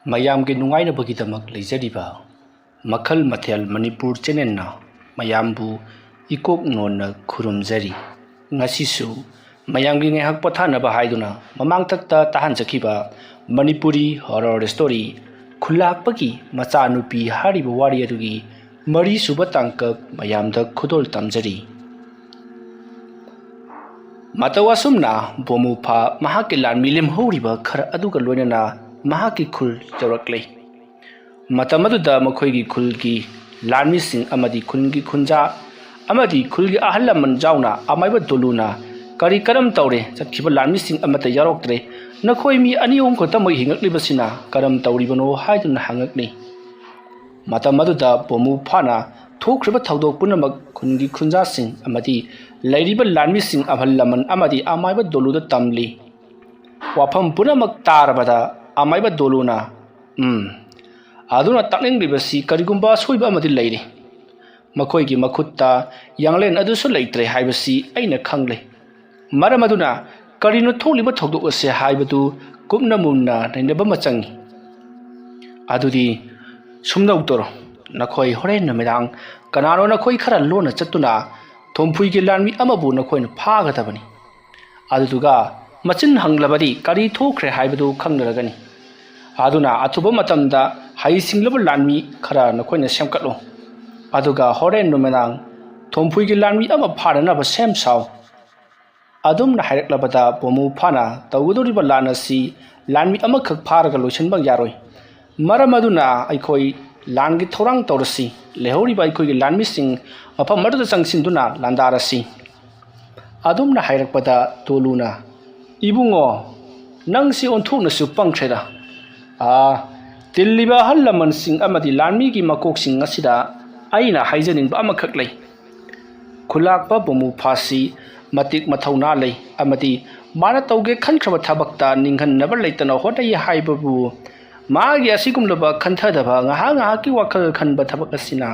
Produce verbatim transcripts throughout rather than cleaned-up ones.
ꯃꯌꯥꯝꯒꯤ ꯅꯨꯡꯉꯥꯏꯅꯕꯒꯤꯗꯃꯛ ꯂꯩꯖꯔꯤꯕ ꯃꯈꯜ ꯃꯊꯦꯜ ꯃꯅꯤꯄꯨꯔ ꯆꯦꯅꯦꯜꯅ ꯃꯌꯥꯝꯕꯨ ꯏꯀꯣꯛ ꯅꯣꯟꯅ ꯈꯨꯔꯨꯝꯖꯔꯤ꯫ ꯉꯁꯤꯁꯨ ꯃꯌꯥꯝꯒꯤ ꯉꯥꯏꯍꯥꯛ ꯄꯣꯊꯥꯅꯕ ꯍꯥꯏꯗꯨꯅ ꯃꯃꯥꯡꯊꯛꯇ ꯇꯥꯍꯟꯖꯈꯤꯕ ꯃꯅꯤꯄꯨꯔꯤ ꯍꯣꯔꯔ ꯁ꯭ꯇꯣꯔꯤ ꯈꯨꯜꯂꯥꯛꯄꯒꯤ ꯃꯆꯥꯅꯨꯄꯤ ꯍꯥꯏꯔꯤꯕ ꯋꯥꯔꯤ ꯑꯗꯨꯒꯤ ꯃꯔꯤꯁꯨꯕ ꯇꯥꯡꯀꯛ ꯃꯌꯥꯝꯗ ꯈꯨꯗꯣꯜ ꯇꯝꯖꯔꯤ꯫ ꯃꯇꯧ ꯑꯁꯨꯝꯅ ꯕꯣꯃꯨꯐꯥ ꯃꯍꯥꯛꯀꯤ ꯂꯥꯟꯃꯤ ꯂꯦꯝꯍꯧꯔꯤꯕ ꯈꯔ ꯑꯗꯨꯒ ꯂꯣꯏꯅꯅ ꯃꯍꯥꯛꯀꯤ ꯈꯨꯜ ꯌꯧꯔꯛꯂꯦ꯫ ꯃꯇꯝ ꯑꯗꯨꯗ ꯃꯈꯣꯏꯒꯤ ꯈꯨꯜꯒꯤ ꯂꯥꯟꯃꯤꯁꯤꯡ ꯑꯃꯗꯤ ꯈꯨꯜꯒꯤ ꯈꯨꯟꯖꯥ ꯑꯃꯗꯤ ꯈꯨꯜꯒꯤ ꯑꯍꯜ ꯂꯃꯟ ꯌꯥꯎꯅ ꯑꯃꯥꯏꯕ ꯗꯣꯂꯨꯅ, "ꯀꯔꯤ ꯀꯔꯝ ꯇꯧꯔꯦ? ꯆꯠꯈꯤꯕ ꯂꯥꯟꯃꯤꯁꯤꯡ ꯑꯃꯠꯇ ꯌꯥꯎꯔꯛꯇ꯭ꯔꯦ꯫ ꯅꯈꯣꯏ ꯃꯤ ꯑꯅꯤ ꯑꯍꯨꯝ ꯈꯛꯇꯃꯛ ꯍꯤꯡꯉꯛꯂꯤꯕꯁꯤꯅ ꯀꯔꯝ ꯇꯧꯔꯤꯕꯅꯣ?" ꯍꯥꯏꯗꯨꯅ ꯍꯪꯉꯛꯂꯤ꯫ ꯃꯇꯝ ꯑꯗꯨꯗ ꯕꯣꯃꯨꯐꯥꯅ ꯊꯣꯛꯈ꯭ꯔꯤꯕ ꯊꯧꯗꯣꯛ ꯄꯨꯝꯅꯃꯛ ꯈꯨꯟꯒꯤ ꯈꯨꯟꯖꯥꯁꯤꯡ ꯑꯃꯗꯤ ꯂꯩꯔꯤꯕ ꯂꯥꯟꯃꯤꯁꯤꯡ, ꯑꯍꯜ ꯂꯃꯟ ꯑꯃꯗꯤ ꯑꯃꯥꯏꯕ ꯗꯣꯂꯨꯗ ꯇꯝꯂꯤ꯫ ꯋꯥꯐꯝ ꯄꯨꯝꯅꯃꯛ ꯇꯥꯔꯕꯗ ꯑꯃꯥꯏꯕ ꯗꯣꯂꯨꯅ, "ꯎꯝ, ꯑꯗꯨꯅ ꯇꯥꯛꯅꯤꯡꯂꯤꯕꯁꯤ ꯀꯔꯤꯒꯨꯝꯕ ꯑꯁꯣꯏꯕ ꯑꯃꯗꯤ ꯂꯩꯔꯤ꯫ ꯃꯈꯣꯏꯒꯤ ꯃꯈꯨꯠꯇ ꯌꯥꯡꯂꯦꯟ ꯑꯗꯨꯁꯨ ꯂꯩꯇ꯭ꯔꯦ ꯍꯥꯏꯕꯁꯤ ꯑꯩꯅ ꯈꯪꯂꯦ꯫ ꯃꯔꯝ ꯑꯗꯨꯅ ꯀꯔꯤꯅꯣ ꯊꯣꯛꯂꯤꯕ ꯊꯧꯗꯣꯛ ꯑꯁꯦ ꯍꯥꯏꯕꯗꯨ ꯀꯨꯞꯅ ꯃꯨꯟꯅ ꯅꯩꯅꯕ ꯑꯃ ꯆꯪꯏ꯫ ꯑꯗꯨꯗꯤ ꯁꯨꯝꯗꯧ ꯇꯧꯔꯣ, ꯅꯈꯣꯏ ꯍꯣꯔꯦꯟ ꯅꯨꯃꯤꯗꯥꯡ ꯀꯅꯥꯅꯣ ꯅꯈꯣꯏ ꯈꯔ ꯂꯣꯟꯅ ꯆꯠꯇꯨꯅ ꯊꯣꯝꯐꯨꯏꯒꯤ ꯂꯥꯟꯃꯤ ꯑꯃꯕꯨ ꯅꯈꯣꯏꯅ ꯐꯥꯒꯗꯕꯅꯤ꯫ ꯑꯗꯨꯗꯨꯒ ꯃꯆꯤꯟ ꯍꯪꯂꯕꯗꯤ ꯀꯔꯤ ꯊꯣꯛꯈ꯭ꯔꯦ ꯍꯥꯏꯕꯗꯨ ꯈꯪꯅꯔꯒꯅꯤ꯫ ꯑꯗꯨꯅ ꯑꯊꯨꯕ ꯃꯇꯝꯗ ꯍꯩꯁꯤꯡꯂꯕ ꯂꯥꯟꯃꯤ ꯈꯔ ꯅꯈꯣꯏꯅ ꯁꯦꯝꯒꯠꯂꯨ꯫ ꯑꯗꯨꯒ ꯍꯣꯔꯦꯟ ꯅꯨꯃꯤꯗꯥꯡ ꯊꯣꯝꯐꯨꯏꯒꯤ ꯂꯥꯟꯃꯤ ꯑꯃ ꯐꯥꯅꯅꯕ ꯁꯦꯝ ꯁꯥꯎ꯫" ꯑꯗꯨꯝꯅ ꯍꯥꯏꯔꯛꯂꯕꯗ ꯕꯣꯃꯨꯐꯥꯅ, "ꯇꯧꯒꯗꯧꯔꯤꯕ ꯂꯥꯟ ꯑꯁꯤ ꯂꯥꯟꯃꯤ ꯑꯃꯈꯛ ꯐꯥꯔꯒ ꯂꯣꯏꯁꯤꯟꯕ ꯌꯥꯔꯣꯏ꯫ ꯃꯔꯝ ꯑꯗꯨꯅ ꯑꯩꯈꯣꯏ ꯂꯥꯟꯒꯤ ꯊꯧꯔꯥꯡ ꯇꯧꯔꯁꯤ꯫ ꯂꯩꯍꯧꯔꯤꯕ ꯑꯩꯈꯣꯏꯒꯤ ꯂꯥꯟꯃꯤꯁꯤꯡ ꯃꯐꯝ ꯑꯗꯨꯗ ꯆꯪꯁꯤꯟꯗꯨꯅ ꯂꯥꯟꯗꯥꯔꯁꯤ꯫" ꯑꯗꯨꯝꯅ ꯍꯥꯏꯔꯛꯄꯗ ꯗꯣꯂꯨꯅ, "ꯏꯕꯨꯡꯉꯣ, ꯅꯪꯁꯤ ꯑꯣꯟꯊꯣꯛꯅꯁꯨ ꯄꯪꯈ꯭ꯔꯦꯗ꯫ ꯑꯥ, ꯇꯤꯜꯂꯤꯕ ꯑꯍꯜ ꯂꯃꯟꯁꯤꯡ ꯑꯃꯗꯤ ꯂꯥꯟꯃꯤꯒꯤ ꯃꯀꯣꯛꯁꯤꯡ ꯑꯁꯤꯗ ꯑꯩꯅ ꯍꯥꯏꯖꯅꯤꯡꯕ ꯑꯃꯈꯛ ꯂꯩ꯫ ꯈꯨꯂꯥꯛꯄ ꯕꯣꯃꯨꯐꯥꯁꯤ ꯃꯇꯤꯛ ꯃꯊꯧꯅꯥ ꯂꯩ ꯑꯃꯗꯤ ꯃꯥꯅ ꯇꯧꯒꯦ ꯈꯟꯈ꯭ꯔꯕ ꯊꯕꯛꯇ ꯅꯤꯡꯍꯟꯅꯕ ꯂꯩꯇꯅ ꯍꯣꯠꯅꯩ ꯍꯥꯏꯕꯕꯨ ꯃꯥꯒꯤ ꯑꯁꯤꯒꯨꯝꯂꯕ ꯈꯟꯊꯗꯕ ꯉꯥꯏꯍꯥꯛ ꯉꯥꯏꯍꯥꯛꯀꯤ ꯋꯥꯈꯜ ꯈꯟꯕ ꯊꯕꯛ ꯑꯁꯤꯅ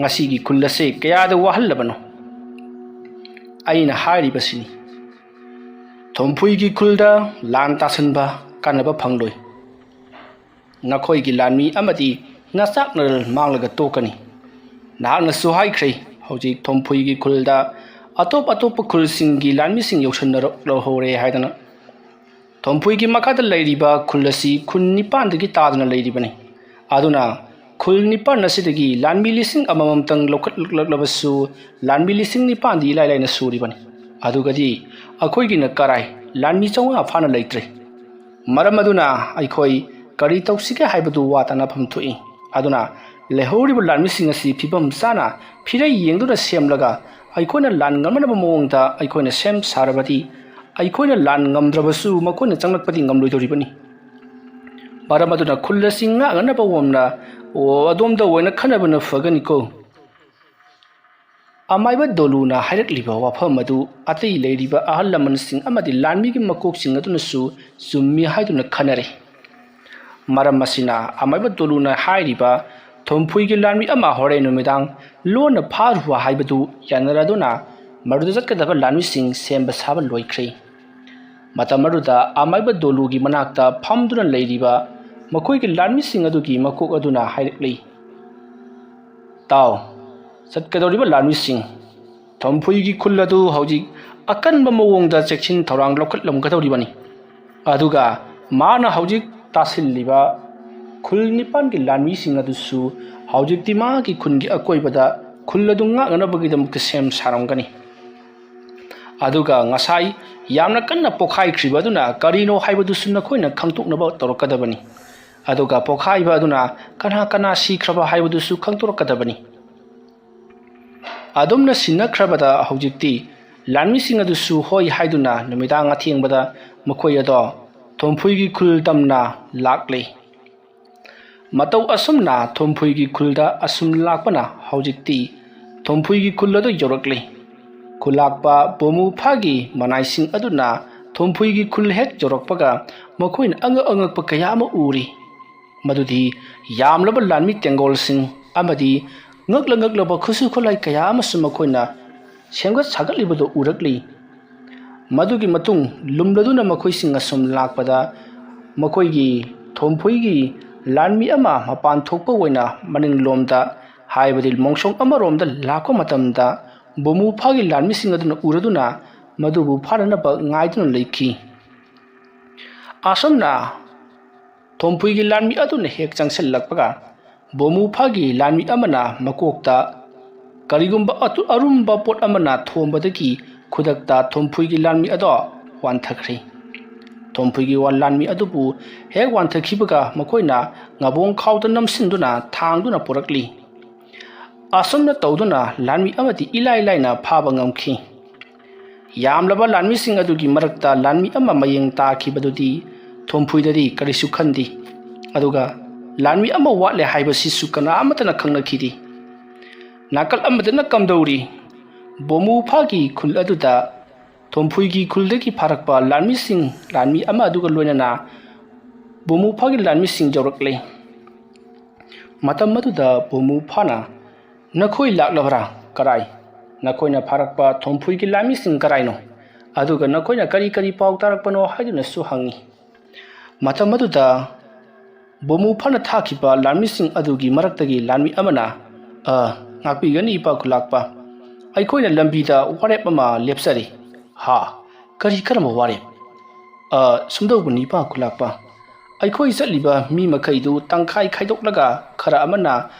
ꯉꯁꯤꯒꯤ ꯈꯨꯜ ꯑꯁꯤ ꯀꯌꯥꯗ ꯋꯥꯍꯜꯂꯕꯅꯣ꯫ ꯑꯩꯅ ꯍꯥꯏꯔꯤꯕꯁꯤꯅꯤ, ꯊꯣꯝꯐꯨꯏꯒꯤ ꯈꯨꯜꯗ ꯂꯥꯟ ꯇꯥꯁꯟꯕ ꯀꯥꯟꯅꯕ ꯐꯪꯂꯣꯏ꯫ ꯅꯈꯣꯏꯒꯤ ꯂꯥꯟꯃꯤ ꯑꯃꯗꯤ ꯅꯆꯥꯛꯅꯔꯜ ꯃꯥꯡꯂꯒ ꯇꯣꯛꯀꯅꯤ꯫ ꯅꯍꯥꯛꯅꯁꯨ ꯍꯥꯏꯈ꯭ꯔꯦ, ꯍꯧꯖꯤꯛ ꯊꯣꯝꯐꯨꯏꯒꯤ ꯈꯨꯜꯗ ꯑꯇꯣꯞ ꯑꯇꯣꯞꯄ ꯈꯨꯜꯁꯤꯡꯒꯤ ꯂꯥꯟꯃꯤꯁꯤꯡ ꯌꯧꯁꯟꯅꯔꯛꯂꯍꯧꯔꯦ ꯍꯥꯏꯗꯅ꯫ ꯊꯣꯝꯐꯨꯏꯒꯤ ꯃꯈꯥꯗ ꯂꯩꯔꯤꯕ ꯈꯨꯜ ꯑꯁꯤ ꯈꯨꯟ ꯅꯤꯄꯥꯟꯗꯒꯤ ꯇꯥꯗꯨꯅ ꯂꯩꯔꯤꯕꯅꯤ꯫ ꯑꯗꯨꯅ ꯈꯨꯜ ꯅꯤꯄꯥꯟ ꯑꯁꯤꯗꯒꯤ ꯂꯥꯟꯃꯤ ꯂꯤꯁꯤꯡ ꯑꯃꯃꯝꯇꯪ ꯂꯧꯈꯠꯂꯛꯂꯕꯁꯨ, ꯂꯥꯟꯃꯤ ꯂꯤꯁꯤꯡ ꯅꯤꯄꯥꯟꯗꯤ ꯏꯂꯥꯏ ꯂꯥꯏꯅ ꯁꯨꯔꯤꯕꯅꯤ꯫ ꯑꯗꯨꯒꯗꯤ ꯑꯩꯈꯣꯏꯒꯤꯅ ꯀꯔꯥꯏ, ꯂꯥꯟꯃꯤ ꯆꯥꯝꯃꯉꯥ ꯐꯥꯅ ꯂꯩꯇ꯭ꯔꯦ꯫ ꯃꯔꯝ ꯑꯗꯨꯅ ꯑꯩꯈꯣꯏ ꯀꯔꯤ ꯇꯧꯁꯤꯒꯦ ꯍꯥꯏꯕꯗꯨ ꯋꯥ ꯇꯥꯅꯐꯝ ꯊꯣꯛꯏ꯫ ꯑꯗꯨꯅ ꯂꯩꯍꯧꯔꯤꯕ ꯂꯥꯟꯃꯤꯁꯤꯡ ꯑꯁꯤ ꯐꯤꯕꯝ ꯆꯥꯅ ꯐꯤꯔꯩ ꯌꯦꯡꯗꯨꯅ ꯁꯦꯝꯂꯒ ꯑꯩꯈꯣꯏꯅ ꯂꯥꯟ ꯉꯝꯅꯅꯕ ꯃꯑꯣꯡꯗ ꯑꯩꯈꯣꯏꯅ ꯁꯦꯝ ꯁꯥꯔꯕꯗꯤ, ꯑꯩꯈꯣꯏꯅ ꯂꯥꯟ ꯉꯝꯗ꯭ꯔꯕꯁꯨ ꯃꯈꯣꯏꯅ ꯆꯪꯂꯛꯄꯗꯤ ꯉꯝꯂꯣꯏꯗꯧꯔꯤꯕꯅꯤ꯫ ꯃꯔꯝ ꯑꯗꯨꯅ ꯈꯨꯜ ꯑꯁꯤ ꯉꯥꯛꯅꯅꯕ ꯑꯣꯝꯅ, ꯑꯣ, ꯑꯗꯣꯝꯗ ꯑꯣꯏꯅ ꯈꯟꯅꯕꯅ ꯐꯒꯅꯤꯀꯣ꯫ ꯑꯃꯥꯏꯕ ꯗꯣꯂꯨꯅ ꯍꯥꯏꯔꯛꯂꯤꯕ ꯋꯥꯐꯝ ꯑꯗꯨ ꯑꯇꯩ ꯂꯩꯔꯤꯕ ꯑꯍꯜ ꯂꯃꯟꯁꯤꯡ ꯑꯃꯗꯤ ꯂꯥꯟꯃꯤꯒꯤ ꯃꯀꯣꯛꯁꯤꯡ ꯑꯗꯨꯅꯁꯨ ꯆꯨꯝꯃꯤ ꯍꯥꯏꯗꯨꯅ ꯈꯟꯅꯔꯦ꯫ ꯃꯔꯝ ꯑꯁꯤꯅ ꯑꯃꯥꯏꯕ ꯗꯣꯂꯨꯅ ꯍꯥꯏꯔꯤꯕ ꯊꯣꯝꯐꯨꯏꯒꯤ ꯂꯥꯟꯃꯤ ꯑꯃ ꯍꯣꯔꯦꯟ ꯅꯨꯃꯤꯗꯥꯡ ꯂꯣꯟꯅ ꯐꯥꯔꯨꯕ ꯍꯥꯏꯕꯗꯨ ꯌꯥꯅꯔꯗꯨꯅ ꯃꯗꯨꯗ ꯆꯠꯀꯗꯕ ꯂꯥꯟꯃꯤꯁꯤꯡ ꯁꯦꯝꯕ ꯁꯥꯕ ꯂꯣꯏꯈ꯭ꯔꯦ꯫ ꯃꯇꯝ ꯑꯗꯨꯗ ꯑꯃꯥꯏꯕ ꯗꯣꯂꯨꯒꯤ ꯃꯅꯥꯛꯇ ꯐꯝꯗꯨꯅ ꯂꯩꯔꯤꯕ ꯃꯈꯣꯏꯒꯤ ꯂꯥꯟꯃꯤꯁꯤꯡ ꯑꯗꯨꯒꯤ ꯃꯀꯣꯛ ꯑꯗꯨꯅ ꯍꯥꯏꯔꯛꯂꯤ, "ꯇꯥꯎ, ꯆꯠꯀꯗꯧꯔꯤꯕ ꯂꯥꯟꯃꯤꯁꯤꯡ, ꯊꯣꯝꯐꯨꯏꯒꯤ ꯈꯨꯜ ꯑꯗꯨ ꯍꯧꯖꯤꯛ ꯑꯀꯟꯕ ꯃꯑꯣꯡꯗ ꯆꯦꯛꯁꯤꯟ ꯊꯧꯔꯥꯡ ꯂꯧꯈꯠꯂꯝꯒꯗꯧꯔꯤꯕꯅꯤ꯫ ꯑꯗꯨꯒ ꯃꯥꯅ ꯍꯧꯖꯤꯛ ꯇꯥꯁꯤꯜꯂꯤꯕ ꯈꯨꯜ ꯅꯤꯄꯥꯟꯒꯤ ꯂꯥꯟꯃꯤꯁꯤꯡ ꯑꯗꯨꯁꯨ ꯍꯧꯖꯤꯛꯇꯤ ꯃꯥꯒꯤ ꯈꯨꯟꯒꯤ ꯑꯀꯣꯏꯕꯗ ꯈꯨꯜ ꯑꯗꯨ ꯉꯥꯛꯅꯅꯕꯒꯤꯗꯃꯛꯇ ꯁꯦꯝ ꯁꯥꯔꯝꯒꯅꯤ꯫ ꯑꯗꯨꯒ ꯉꯁꯥꯏ ꯌꯥꯝꯅ ꯀꯟꯅ ꯄꯣꯈꯥꯏꯈ꯭ꯔꯤꯕ ꯑꯗꯨꯅ ꯀꯔꯤꯅꯣ ꯍꯥꯏꯕꯗꯨꯁꯨ ꯅꯈꯣꯏꯅ ꯈꯪꯗꯣꯛꯅꯕ ꯇꯧꯔꯛꯀꯗꯕꯅꯤ꯫ ꯑꯗꯨꯒ ꯄꯣꯈꯥꯏꯕ ꯑꯗꯨꯅ ꯀꯅꯥ ꯀꯅꯥ ꯁꯤꯈ꯭ꯔꯕ ꯍꯥꯏꯕꯗꯨꯁꯨ ꯈꯪꯗꯣꯔꯛꯀꯗꯕꯅꯤ꯫" ꯑꯗꯨꯝꯅ ꯁꯤꯟꯅꯈ꯭ꯔꯕꯗ ꯍꯧꯖꯤꯛꯇꯤ ꯂꯥꯟꯃꯤꯁꯤꯡ ꯑꯗꯨꯁꯨ ꯍꯣꯏ ꯍꯥꯏꯗꯨꯅ ꯅꯨꯃꯤꯗꯥꯡ ꯑꯊꯦꯡꯕꯗ ꯃꯈꯣꯏ ꯑꯗꯣ ꯊꯣꯝꯐꯨꯏꯒꯤ ꯈꯨꯜ ꯇꯝꯅ ꯂꯥꯛꯂꯤ꯫ ꯃꯇꯧ ꯑꯁꯨꯝꯅ ꯊꯣꯝꯐꯨꯏꯒꯤ ꯈꯨꯜꯗ ꯑꯁꯨꯝ ꯂꯥꯛꯄꯅ ꯍꯧꯖꯤꯛꯇꯤ ꯊꯣꯝꯐꯨꯏꯒꯤ ꯈꯨꯜ ꯑꯗꯨ ꯌꯧꯔꯛꯂꯤ꯫ ꯈꯨꯂꯥꯛꯄ ꯕꯣꯃꯨ ꯐꯥꯒꯤ ꯃꯅꯥꯏꯁꯤꯡ ꯑꯗꯨꯅ ꯊꯣꯝꯐꯨꯏꯒꯤ ꯈꯨꯜ ꯍꯦꯛ ꯌꯧꯔꯛꯄꯒ ꯃꯈꯣꯏꯅ ꯑꯉꯛ ꯑꯉꯛꯄ ꯀꯌꯥ ꯑꯃ ꯎꯔꯤ꯫ ꯃꯗꯨꯗꯤ ꯌꯥꯝꯂꯕ ꯂꯥꯟꯃꯤ ꯇꯦꯡꯒꯣꯜꯁꯤꯡ ꯑꯃꯗꯤ ꯉꯛꯂ ꯉꯛꯂꯕ ꯈꯨꯠꯁꯨ ꯈꯨꯠꯂꯥꯏ ꯀꯌꯥ ꯑꯃꯁꯨ ꯃꯈꯣꯏꯅ ꯁꯦꯝꯒꯠ ꯁꯥꯒꯠꯂꯤꯕꯗꯨ ꯎꯔꯛꯂꯤ꯫ ꯃꯗꯨꯒꯤ ꯃꯇꯨꯡ ꯂꯨꯝꯂꯗꯨꯅ ꯃꯈꯣꯏꯁꯤꯡ ꯑꯁꯨꯝ ꯂꯥꯛꯄꯗ ꯃꯈꯣꯏꯒꯤ ꯊꯣꯝꯐꯨꯏꯒꯤ ꯂꯥꯟꯃꯤ ꯑꯃ ꯃꯄꯥꯟ ꯊꯣꯛꯄ ꯑꯣꯏꯅ ꯃꯅꯤꯡꯂꯣꯝꯗ, ꯍꯥꯏꯕꯗꯤ ꯃꯣꯡꯁꯣꯡ ꯑꯃꯔꯣꯝꯗ ꯂꯥꯛꯄ ꯃꯇꯝꯗ, ꯕꯣꯃꯨ ꯐꯥꯒꯤ ꯂꯥꯟꯃꯤꯁꯤꯡ ꯑꯗꯨꯅ ꯎꯔꯗꯨꯅ ꯃꯗꯨꯕꯨ ꯐꯥꯅꯅꯕ ꯉꯥꯏꯗꯨꯅ ꯂꯩꯈꯤ꯫ ꯑꯁꯨꯝꯅ ꯊꯣꯝꯐꯨꯏꯒꯤ ꯂꯥꯟꯃꯤ ꯑꯗꯨꯅ ꯍꯦꯛ ꯆꯪꯁꯤꯜꯂꯛꯄꯒ, ꯕꯣꯃꯨ ꯐꯥꯒꯤ ꯂꯥꯟꯃꯤ ꯑꯃꯅ ꯃꯀꯣꯛꯇ ꯀꯔꯤꯒꯨꯝꯕ ꯑꯇꯨ-, ꯑꯔꯨꯝꯕ ꯄꯣꯠ ꯑꯃꯅ ꯊꯣꯝꯕꯗꯒꯤ ꯈꯨꯗꯛꯇ ꯊꯣꯝꯐꯨꯏꯒꯤ ꯂꯥꯟꯃꯤ ꯑꯗꯣ ꯋꯥꯟꯊꯈ꯭ꯔꯦ꯫ ꯊꯣꯝꯐꯨꯏꯒꯤ ꯋꯥ-, ꯂꯥꯟꯃꯤ ꯑꯗꯨꯕꯨ ꯍꯦꯛ ꯋꯥꯟꯊꯈꯤꯕꯒ, ꯃꯈꯣꯏꯅ ꯉꯥꯕꯣꯡ ꯈꯥꯎꯗ ꯅꯝꯁꯤꯟꯗꯨꯅ ꯊꯥꯡꯗꯨꯅ ꯄꯨꯔꯛꯂꯤ꯫ ꯑꯁꯨꯝꯅ ꯇꯧꯗꯨꯅ ꯂꯥꯟꯃꯤ ꯑꯃꯗꯤ ꯏꯂꯥꯏ ꯂꯥꯏꯅ ꯐꯥꯕ ꯉꯝꯈꯤ꯫ ꯌꯥꯝꯂꯕ ꯂꯥꯟꯃꯤꯁꯤꯡ ꯑꯗꯨꯒꯤ ꯃꯔꯛꯇ ꯂꯥꯟꯃꯤ ꯑꯃ ꯃꯌꯦꯡ ꯇꯥꯈꯤꯕꯗꯨꯗꯤ ꯊꯣꯝꯐꯨꯏꯗꯗꯤ ꯀꯔꯤꯁꯨ ꯈꯟꯗꯦ꯫ ꯑꯗꯨꯒ ꯂꯥꯟꯃꯤ ꯑꯃ ꯋꯥꯠꯂꯦ ꯍꯥꯏꯕꯁꯤꯁꯨ ꯀꯅꯥ ꯑꯃꯠꯇꯅ ꯈꯪꯅꯈꯤꯗꯦ꯫ ꯅꯥꯀꯜ ꯑꯃꯗꯅ ꯀꯝꯗꯧꯔꯤ? ꯕꯣꯃꯨ ꯐꯥꯒꯤ ꯈꯨꯜ ꯑꯗꯨꯗ ꯊꯣꯝꯐꯨꯏꯒꯤ ꯈꯨꯜꯗꯒꯤ ꯐꯥꯔꯛꯄ ꯂꯥꯟꯃꯤꯁꯤꯡ, ꯂꯥꯟꯃꯤ ꯑꯃ ꯑꯗꯨꯒ ꯂꯣꯏꯅꯅ ꯕꯣꯃꯨ ꯐꯥꯒꯤ ꯂꯥꯟꯃꯤꯁꯤꯡ ꯌꯧꯔꯛꯂꯦ꯫ ꯃꯇꯝ ꯑꯗꯨꯗ ꯕꯣꯃꯨ ꯐꯥꯅ, "ꯅꯈꯣꯏ ꯂꯥꯛꯂꯕ꯭ꯔꯥ? ꯀꯔꯥꯏ? ꯅꯈꯣꯏꯅ ꯐꯥꯔꯛꯄ ꯊꯣꯝꯐꯨꯏꯒꯤ ꯂꯥꯟꯃꯤꯁꯤꯡ ꯀꯔꯥꯏꯅꯣ? ꯑꯗꯨꯒ ꯅꯈꯣꯏꯅ ꯀꯔꯤ ꯀꯔꯤ ꯄꯥꯎ ꯇꯥꯔꯛꯄꯅꯣ?" ꯍꯥꯏꯗꯨꯅꯁꯨ ꯍꯪꯉꯤ꯫ ꯃꯇꯝ ꯑꯗꯨꯗ ꯕꯣꯃꯨ ꯐꯥꯅ ꯊꯥꯈꯤꯕ ꯂꯥꯟꯃꯤꯁꯤꯡ ꯑꯗꯨꯒꯤ ꯃꯔꯛꯇꯒꯤ ꯂꯥꯟꯃꯤ ꯑꯃꯅ, "ꯑ, ꯉꯥꯛꯄꯤꯒꯅꯤ ꯏꯄꯥ ꯈꯨꯂꯥꯛꯄ꯫ ꯑꯩꯈꯣꯏꯅ ꯂꯝꯕꯤꯗ ꯋꯥꯔꯦꯞ ꯑꯃ ꯂꯦꯞꯆꯔꯤ꯫" "ꯍꯥ? ꯀꯔꯤ ꯀꯔꯝꯕ ꯋꯥꯔꯦꯞ?" "ꯑ, ꯁꯨꯝꯗꯧꯕꯅꯤ ꯏꯄꯥ ꯈꯨꯂꯥꯛꯄ꯫ ꯑꯩꯈꯣꯏ ꯆꯠꯂꯤꯕ ꯃꯤ ꯃꯈꯩꯗꯨ ꯇꯪꯈꯥꯏ ꯈꯥꯏꯗꯣꯛꯂꯒ ꯈꯔ ꯑꯃꯅ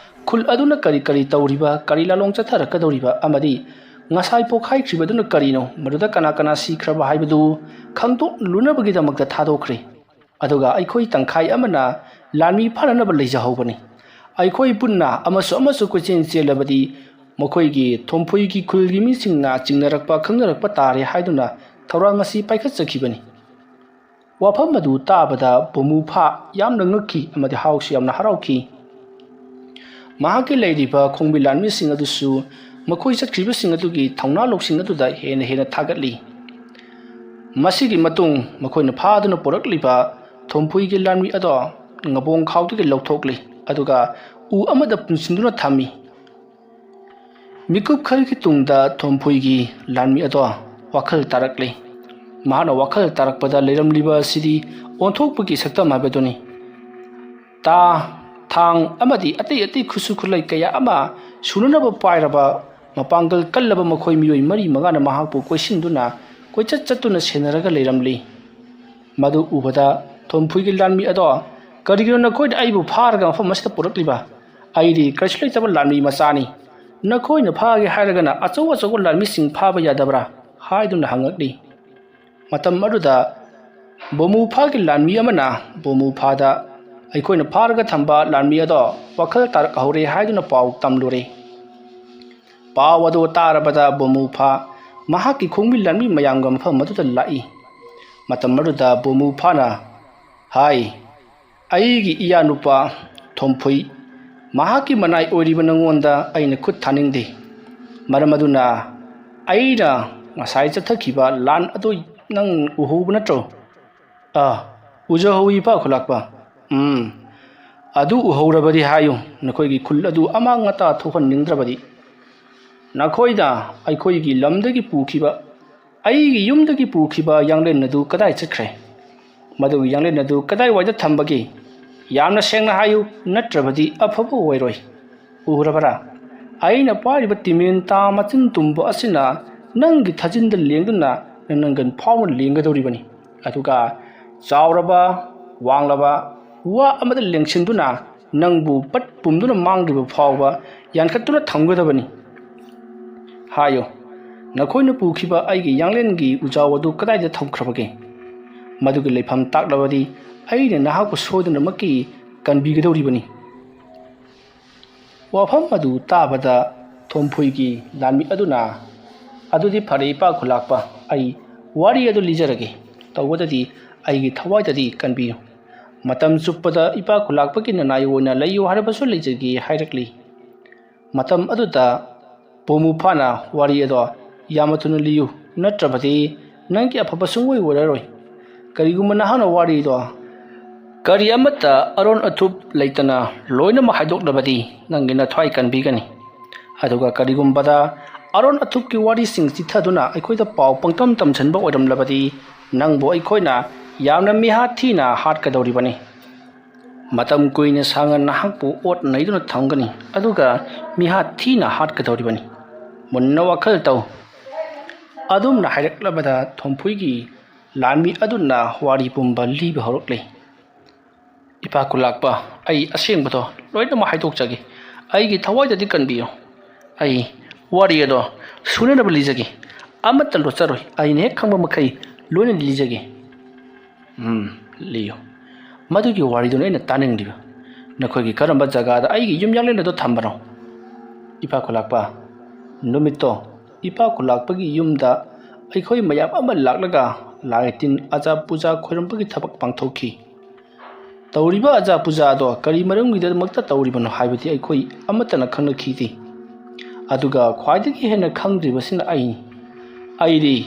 ꯈꯨꯜ ꯑꯗꯨꯅ ꯀꯔꯤ ꯀꯔꯤ ꯇꯧꯔꯤꯕ, ꯀꯔꯤ ꯂꯥꯂꯣꯡ ꯆꯠꯊꯔꯛꯀꯗꯧꯔꯤꯕ ꯑꯃꯗꯤ ꯉꯁꯥꯏ ꯄꯣꯛꯈꯥꯏꯈ꯭ꯔꯤꯕꯗꯨꯅ ꯀꯔꯤꯅꯣ, ꯃꯗꯨꯗ ꯀꯅꯥ ꯀꯅꯥ ꯁꯤꯈ꯭ꯔꯕ ꯍꯥꯏꯕꯗꯨ ꯈꯪꯗꯣꯛꯂꯨꯅꯕꯒꯤꯗꯃꯛꯇ ꯊꯥꯗꯣꯛꯈ꯭ꯔꯦ꯫ ꯑꯗꯨꯒ ꯑꯩꯈꯣꯏ ꯇꯪꯈꯥꯏ ꯑꯃꯅ ꯂꯥꯟꯃꯤ ꯐꯥꯅꯅꯕ ꯂꯩꯖꯍꯧꯕꯅꯤ꯫ ꯑꯩꯈꯣꯏ ꯄꯨꯟꯅ ꯑꯃꯁꯨ ꯑꯃꯁꯨ ꯀꯣꯏꯆꯦꯟ ꯆꯦꯜꯂꯕꯗꯤ ꯃꯈꯣꯏꯒꯤ ꯊꯣꯝꯐꯨꯏꯒꯤ ꯈꯨꯜꯒꯤ ꯃꯤꯁꯤꯡꯅ ꯆꯤꯡꯅꯔꯛꯄ ꯈꯪꯅꯔꯛꯄ ꯇꯥꯔꯦ" ꯍꯥꯏꯗꯨꯅ ꯊꯧꯔꯥꯡ ꯑꯁꯤ ꯄꯥꯏꯈꯠꯆꯈꯤꯕꯅꯤ꯫ ꯋꯥꯐꯝ ꯑꯗꯨ ꯇꯥꯕꯗ ꯕꯣꯃꯨ ꯐꯥ ꯌꯥꯝꯅ ꯉꯛꯈꯤ ꯑꯃꯗꯤ ꯍꯔꯥꯎꯁꯨ ꯌꯥꯝꯅ ꯍꯔꯥꯎꯈꯤ꯫ ꯃꯍꯥꯛꯀꯤ ꯂꯩꯔꯤꯕ ꯈꯣꯡꯕꯤ ꯂꯥꯟꯃꯤꯁꯤꯡ ꯑꯗꯨꯁꯨ ꯃꯈꯣꯏ ꯆꯠꯈ꯭ꯔꯤꯕꯁꯤꯡ ꯑꯗꯨꯒꯤ ꯊꯧꯅꯥ ꯂꯧꯁꯤꯡ ꯑꯗꯨꯗ ꯍꯦꯟꯅ ꯍꯦꯟꯅ ꯊꯥꯒꯠꯂꯤ꯫ ꯃꯁꯤꯒꯤ ꯃꯇꯨꯡ ꯃꯈꯣꯏꯅ ꯐꯥꯗꯨꯅ ꯄꯨꯔꯛꯂꯤꯕ ꯊꯣꯝꯐꯨꯏꯒꯤ ꯂꯥꯟꯃꯤ ꯑꯗꯣ ꯉꯕꯣꯡ ꯈꯥꯎꯗꯒꯤ ꯂꯧꯊꯣꯛꯂꯤ, ꯑꯗꯨꯒ ꯎ ꯑꯃꯗ ꯄꯨꯟꯁꯤꯟꯗꯨꯅ ꯊꯝꯃꯤ꯫ ꯃꯤꯀꯨꯞ ꯈꯔꯒꯤ ꯇꯨꯡꯗ ꯊꯣꯝꯐꯨꯏꯒꯤ ꯂꯥꯟꯃꯤ ꯑꯗꯣ ꯋꯥꯈꯜ ꯇꯥꯔꯛꯂꯤ꯫ ꯃꯍꯥꯛꯅ ꯋꯥꯈꯜ ꯇꯥꯔꯛꯄꯗ ꯂꯩꯔꯝꯂꯤꯕ ꯑꯁꯤꯗꯤ ꯑꯣꯟꯊꯣꯛꯄꯒꯤ ꯁꯛꯇꯝ ꯍꯥꯏꯕꯗꯨꯅꯤ꯫ ꯇꯥ, ꯊꯥꯡ ꯑꯃꯗꯤ ꯑꯇꯩ ꯑꯇꯩ ꯈꯨꯠꯁꯨ ꯈꯨꯠꯂꯩ ꯀꯌꯥ ꯑꯃ ꯁꯨꯅꯅꯕ ꯄꯥꯏꯔꯕ ꯃꯄꯥꯡꯒꯜ ꯀꯜꯂꯕ ꯃꯈꯣꯏ ꯃꯤꯑꯣꯏ ꯃꯔꯤ ꯃꯉꯥꯅ ꯃꯍꯥꯛꯄꯨ ꯀꯣꯏꯁꯤꯟꯗꯨꯅ ꯀꯣꯏꯆꯠ ꯆꯠꯇꯨꯅ ꯁꯦꯟꯅꯔꯒ ꯂꯩꯔꯝꯂꯤ꯫ ꯃꯗꯨ ꯎꯕꯗ ꯊꯣꯝꯐꯨꯏꯒꯤ ꯂꯥꯟꯃꯤ ꯑꯗꯣ, "ꯀꯔꯤꯒꯤꯅꯣ ꯅꯈꯣꯏꯅ ꯑꯩꯕꯨ ꯐꯥꯔꯒ ꯃꯐꯝ ꯑꯁꯤꯗ ꯄꯨꯔꯛꯂꯤꯕ? ꯑꯩꯗꯤ ꯀꯔꯤꯁꯨ ꯂꯩꯇꯕ ꯂꯥꯟꯃꯤ ꯃꯆꯥꯅꯤ꯫ ꯅꯈꯣꯏꯅ ꯐꯥꯒꯦ ꯍꯥꯏꯔꯒꯅ ꯑꯆꯧ ꯑꯆꯧꯕ ꯂꯥꯟꯃꯤꯁꯤꯡ ꯐꯥꯕ ꯌꯥꯗꯕ꯭ꯔꯥ?" ꯍꯥꯏꯗꯨꯅ ꯍꯪꯉꯛꯂꯤ꯫ ꯃꯇꯝ ꯑꯗꯨꯗ ꯕꯣꯃꯨꯐꯥꯒꯤ ꯂꯥꯟꯃꯤ ꯑꯃꯅ ꯕꯣꯃꯨꯐꯥꯗ, "ꯑꯩꯈꯣꯏꯅ ꯐꯥꯔꯒ ꯊꯝꯕ ꯂꯥꯟꯃꯤ ꯑꯗꯣ ꯋꯥꯈꯜ ꯇꯥꯔꯛꯍꯧꯔꯦ" ꯍꯥꯏꯗꯨꯅ ꯄꯥꯎ ꯇꯝꯂꯨꯔꯦ꯫ ꯄꯥꯎ ꯑꯗꯨ ꯇꯥꯔꯕꯗ ꯕꯣꯃꯨꯐꯥ ꯃꯍꯥꯛꯀꯤ ꯈꯣꯡꯃꯤ ꯂꯥꯟꯃꯤ ꯃꯌꯥꯝꯒ ꯃꯐꯝ ꯑꯗꯨꯗ ꯂꯥꯛꯏ꯫ ꯃꯇꯝ ꯑꯗꯨꯗ ꯕꯣꯃꯨꯐꯥꯅ ꯍꯥꯏ, "ꯑꯩꯒꯤ ꯏꯌꯥꯅꯨꯄꯥ ꯊꯣꯝꯐꯨꯏ, ꯃꯍꯥꯛꯀꯤ ꯃꯅꯥꯏ ꯑꯣꯏꯔꯤꯕ ꯅꯉꯣꯟꯗ ꯑꯩꯅ ꯈꯨꯠ ꯊꯥꯅꯤꯡꯗꯦ꯫ ꯃꯔꯝ ꯑꯗꯨꯅ ꯑꯩꯅ ꯉꯁꯥꯏ ꯆꯠꯊꯈꯤꯕ ꯂꯥꯟ ꯑꯗꯨ ꯅꯪ ꯎꯍꯧꯕ ꯅꯠꯇ꯭ꯔꯣ?" "ꯑꯥ, ꯎꯖꯍꯧꯏ, ꯏꯄꯥ ꯈꯨꯂꯥꯛꯄ꯫ ꯎꯝ, ꯑꯗꯨ ꯎꯍꯧꯔꯕꯗꯤ ꯍꯥꯏꯌꯨ, ꯅꯈꯣꯏꯒꯤ ꯈꯨꯜ ꯑꯗꯨ ꯑꯃꯥꯡ ꯑꯇꯥ ꯊꯣꯛꯍꯟꯅꯤꯡꯗ꯭ꯔꯕꯗꯤ꯫ ꯅꯈꯣꯏꯅ ꯑꯩꯈꯣꯏꯒꯤ ꯂꯝꯗꯒꯤ ꯄꯨꯈꯤꯕ, ꯑꯩꯒꯤ ꯌꯨꯝꯗꯒꯤ ꯄꯨꯈꯤꯕ ꯌꯥꯡꯂꯦꯟ ꯑꯗꯨ ꯀꯗꯥꯏ ꯆꯠꯈ꯭ꯔꯦ? ꯃꯗꯨꯒꯤ ꯌꯥꯡꯂꯦꯟ ꯑꯗꯨ ꯀꯗꯥꯏꯋꯥꯏꯗ ꯊꯝꯕꯒꯦ? ꯌꯥꯝꯅ ꯁꯦꯡꯅ ꯍꯥꯏꯌꯨ, ꯅꯠꯇ꯭ꯔꯕꯗꯤ ꯑꯐꯕ ꯑꯣꯏꯔꯣꯏ꯫ ꯎꯔꯕꯔꯥ? ꯑꯩꯅ ꯄꯥꯏꯔꯤꯕ ꯇꯤꯃꯦꯟ ꯇꯥ ꯃꯆꯤꯟ ꯇꯨꯝꯕ ꯑꯁꯤꯅ ꯅꯪꯒꯤ ꯊꯥꯖꯤꯟꯗ ꯂꯦꯡꯗꯨꯅ ꯅꯪ ꯅꯪꯒꯟ ꯐꯥꯎꯅ ꯂꯦꯡꯒꯗꯧꯔꯤꯕꯅꯤ꯫ ꯑꯗꯨꯒ ꯆꯥꯎꯔꯕ, ꯋꯥꯡꯂꯕ ꯋꯥ ꯑꯃꯗ ꯂꯦꯡꯁꯤꯟꯗꯨꯅ ꯅꯪꯕꯨ ꯄꯠ ꯄꯨꯝꯗꯨꯅ ꯃꯥꯡꯗ꯭ꯔꯤꯕ ꯐꯥꯎꯕ ꯌꯥꯟꯈꯠꯇꯨꯅ ꯊꯝꯒꯗꯕꯅꯤ꯫ ꯍꯥꯏꯌꯨ, ꯅꯈꯣꯏꯅ ꯄꯨꯈꯤꯕ ꯑꯩꯒꯤ ꯌꯥꯡꯂꯦꯟꯒꯤ ꯎꯖꯥꯎ ꯑꯗꯨ ꯀꯗꯥꯏꯗ ꯊꯝꯈ꯭ꯔꯕꯒꯦ? ꯃꯗꯨꯒꯤ ꯂꯩꯐꯝ ꯇꯥꯛꯂꯕꯗꯤ ꯑꯩꯅ ꯅꯍꯥꯛꯄꯨ ꯁꯣꯏꯗꯅꯃꯛꯀꯤ ꯀꯟꯕꯤꯒꯗꯧꯔꯤꯕꯅꯤ꯫" ꯋꯥꯐꯝ ꯑꯗꯨ ꯇꯥꯕꯗ ꯊꯣꯝꯐꯨꯏꯒꯤ ꯂꯥꯟꯃꯤ ꯑꯗꯨꯅ, "ꯑꯗꯨꯗꯤ ꯐꯔꯦ, ꯏꯄꯥ ꯈꯨꯂꯥꯛꯄ, ꯑꯩ ꯋꯥꯔꯤ ꯑꯗꯨ ꯂꯤꯖꯔꯒꯦ꯫ ꯇꯧꯕꯗꯗꯤ ꯑꯩꯒꯤ ꯊꯋꯥꯏꯗꯗꯤ ꯀꯟꯕꯤꯌꯨ꯫ ꯃꯇꯝ ꯆꯨꯞꯄꯗ ꯏꯄꯥ ꯈꯨꯂꯥꯛꯄꯒꯤ ꯅꯅꯥꯏ ꯑꯣꯏꯅ ꯂꯩꯌꯨ ꯍꯥꯏꯔꯕꯁꯨ ꯂꯩꯖꯒꯦ" ꯍꯥꯏꯔꯛꯂꯤ꯫ ꯃꯇꯝ ꯑꯗꯨꯗ ꯕꯣꯃꯨꯐꯥꯅ ꯋꯥꯔꯤ ꯑꯗꯣ, "ꯌꯥꯝꯅ ꯊꯨꯅ ꯂꯤꯌꯨ, ꯅꯠꯇ꯭ꯔꯕꯗꯤ ꯅꯪꯒꯤ ꯑꯐꯕ ꯁꯨꯡꯑꯣꯏ ꯑꯣꯏꯔꯔꯣꯏ꯫ ꯀꯔꯤꯒꯨꯝꯕ ꯅꯍꯥꯛꯅ ꯋꯥꯔꯤꯗꯣ ꯀꯔꯤ ꯑꯃꯠꯇ ꯑꯔꯣꯟ ꯑꯊꯨꯞ ꯂꯩꯇꯅ ꯂꯣꯏꯅꯃꯛ ꯍꯥꯏꯗꯣꯛꯂꯕꯗꯤ ꯅꯪꯒꯤ ꯅꯊ꯭ꯋꯥꯏ ꯀꯟꯕꯤꯒꯅꯤ꯫ ꯑꯗꯨꯒ ꯀꯔꯤꯒꯨꯝꯕꯗ ꯑꯔꯣꯟ ꯑꯊꯨꯞꯀꯤ ꯋꯥꯔꯤꯁꯤꯡ ꯆꯤꯊꯗꯨꯅ ꯑꯩꯈꯣꯏꯗ ꯄꯥꯎ ꯄꯪꯇꯝ ꯇꯝꯁꯤꯟꯕ ꯑꯣꯏꯔꯝꯂꯕꯗꯤ ꯅꯪꯕꯨ ꯑꯩꯈꯣꯏꯅ ꯌꯥꯝꯅ ꯃꯤꯍꯥꯠ ꯊꯤꯅ ꯍꯥꯠꯀꯗꯧꯔꯤꯕꯅꯤ꯫" ꯃꯇꯝ ꯀꯨꯏꯅ ꯁꯥꯡꯅ ꯅꯍꯥꯛꯄꯨ ꯑꯣꯠ ꯅꯩꯗꯨꯅ ꯊꯝꯒꯅꯤ, ꯑꯗꯨꯒ ꯃꯤꯍꯥꯠ ꯊꯤꯅ ꯍꯥꯠꯀꯗꯧꯔꯤꯕꯅꯤ꯫ ꯃꯨꯟꯅ ꯋꯥꯈꯜ ꯇꯧ꯫ ꯑꯗꯨꯝꯅ ꯍꯥꯏꯔꯛꯂꯕꯗ ꯊꯣꯝꯐꯨꯏꯒꯤ ꯂꯥꯟꯃꯤ ꯑꯗꯨꯅ ꯋꯥꯔꯤ ꯄꯨꯝꯕ ꯂꯤꯕ ꯍꯧꯔꯛꯂꯦ꯫ "ꯏꯄꯥ ꯈꯨꯂꯥꯛꯄ, ꯑꯩ ꯑꯁꯦꯡꯕꯗꯣ ꯂꯣꯏꯅꯃꯛ ꯍꯥꯏꯗꯣꯛꯆꯒꯦ꯫ ꯑꯩꯒꯤ ꯊꯋꯥꯏꯗꯗꯤ ꯀꯟꯕꯤꯌꯨ꯫ ꯑꯩ ꯋꯥꯔꯤ ꯑꯗꯣ ꯁꯨꯅꯅꯕ ꯂꯤꯖꯒꯦ꯫ ꯑꯃꯠꯇ ꯂꯣꯠꯆꯔꯣꯏ꯫ ꯑꯩꯅ ꯍꯦꯛ ꯈꯪꯕ ꯃꯈꯩ ꯂꯣꯏꯅ ꯂꯤꯖꯒꯦ꯫" "ꯎꯝ, ꯂꯤꯌꯨ꯫ ꯃꯗꯨꯒꯤ ꯋꯥꯔꯤꯗꯨꯅ ꯑꯩꯅ ꯇꯥꯅꯤꯡꯂꯤꯕ꯫ ꯅꯈꯣꯏꯒꯤ ꯀꯔꯝꯕ ꯖꯒꯥꯗ ꯑꯩꯒꯤ ꯌꯨꯝ ꯌꯥꯡꯂꯦꯟ ꯑꯗꯨ ꯊꯝꯕꯅꯣ?" "ꯏꯄꯥ ꯈꯨꯂꯥꯛꯄ, ꯅꯨꯃꯤꯠꯇꯣ ꯏꯄꯥ ꯈꯨꯂꯥꯛꯄꯒꯤ ꯌꯨꯝꯗ ꯑꯩꯈꯣꯏ ꯃꯌꯥꯝ ꯑꯃ ꯂꯥꯛꯂꯒ ꯂꯥꯏ ꯇꯤꯟ ꯑꯖꯥ ꯄꯨꯖꯥ ꯈꯣꯏꯔꯝꯕꯒꯤ ꯊꯕꯛ ꯄꯥꯡꯊꯣꯛꯈꯤ꯫ ꯇꯧꯔꯤꯕ ꯑꯖꯥ ꯄꯨꯖꯥ ꯑꯗꯣ ꯀꯔꯤ ꯃꯔꯝꯒꯤꯗꯃꯛꯇ ꯇꯧꯔꯤꯕꯅꯣ ꯍꯥꯏꯕꯗꯤ ꯑꯩꯈꯣꯏ ꯑꯃꯠꯇꯅ ꯈꯪꯅꯈꯤꯗꯦ꯫ ꯑꯗꯨꯒ ꯈ꯭ꯋꯥꯏꯗꯒꯤ ꯍꯦꯟꯅ ꯈꯪꯗ꯭ꯔꯤꯕꯁꯤꯅ ꯑꯩꯅꯤ꯫ ꯑꯩꯗꯤ,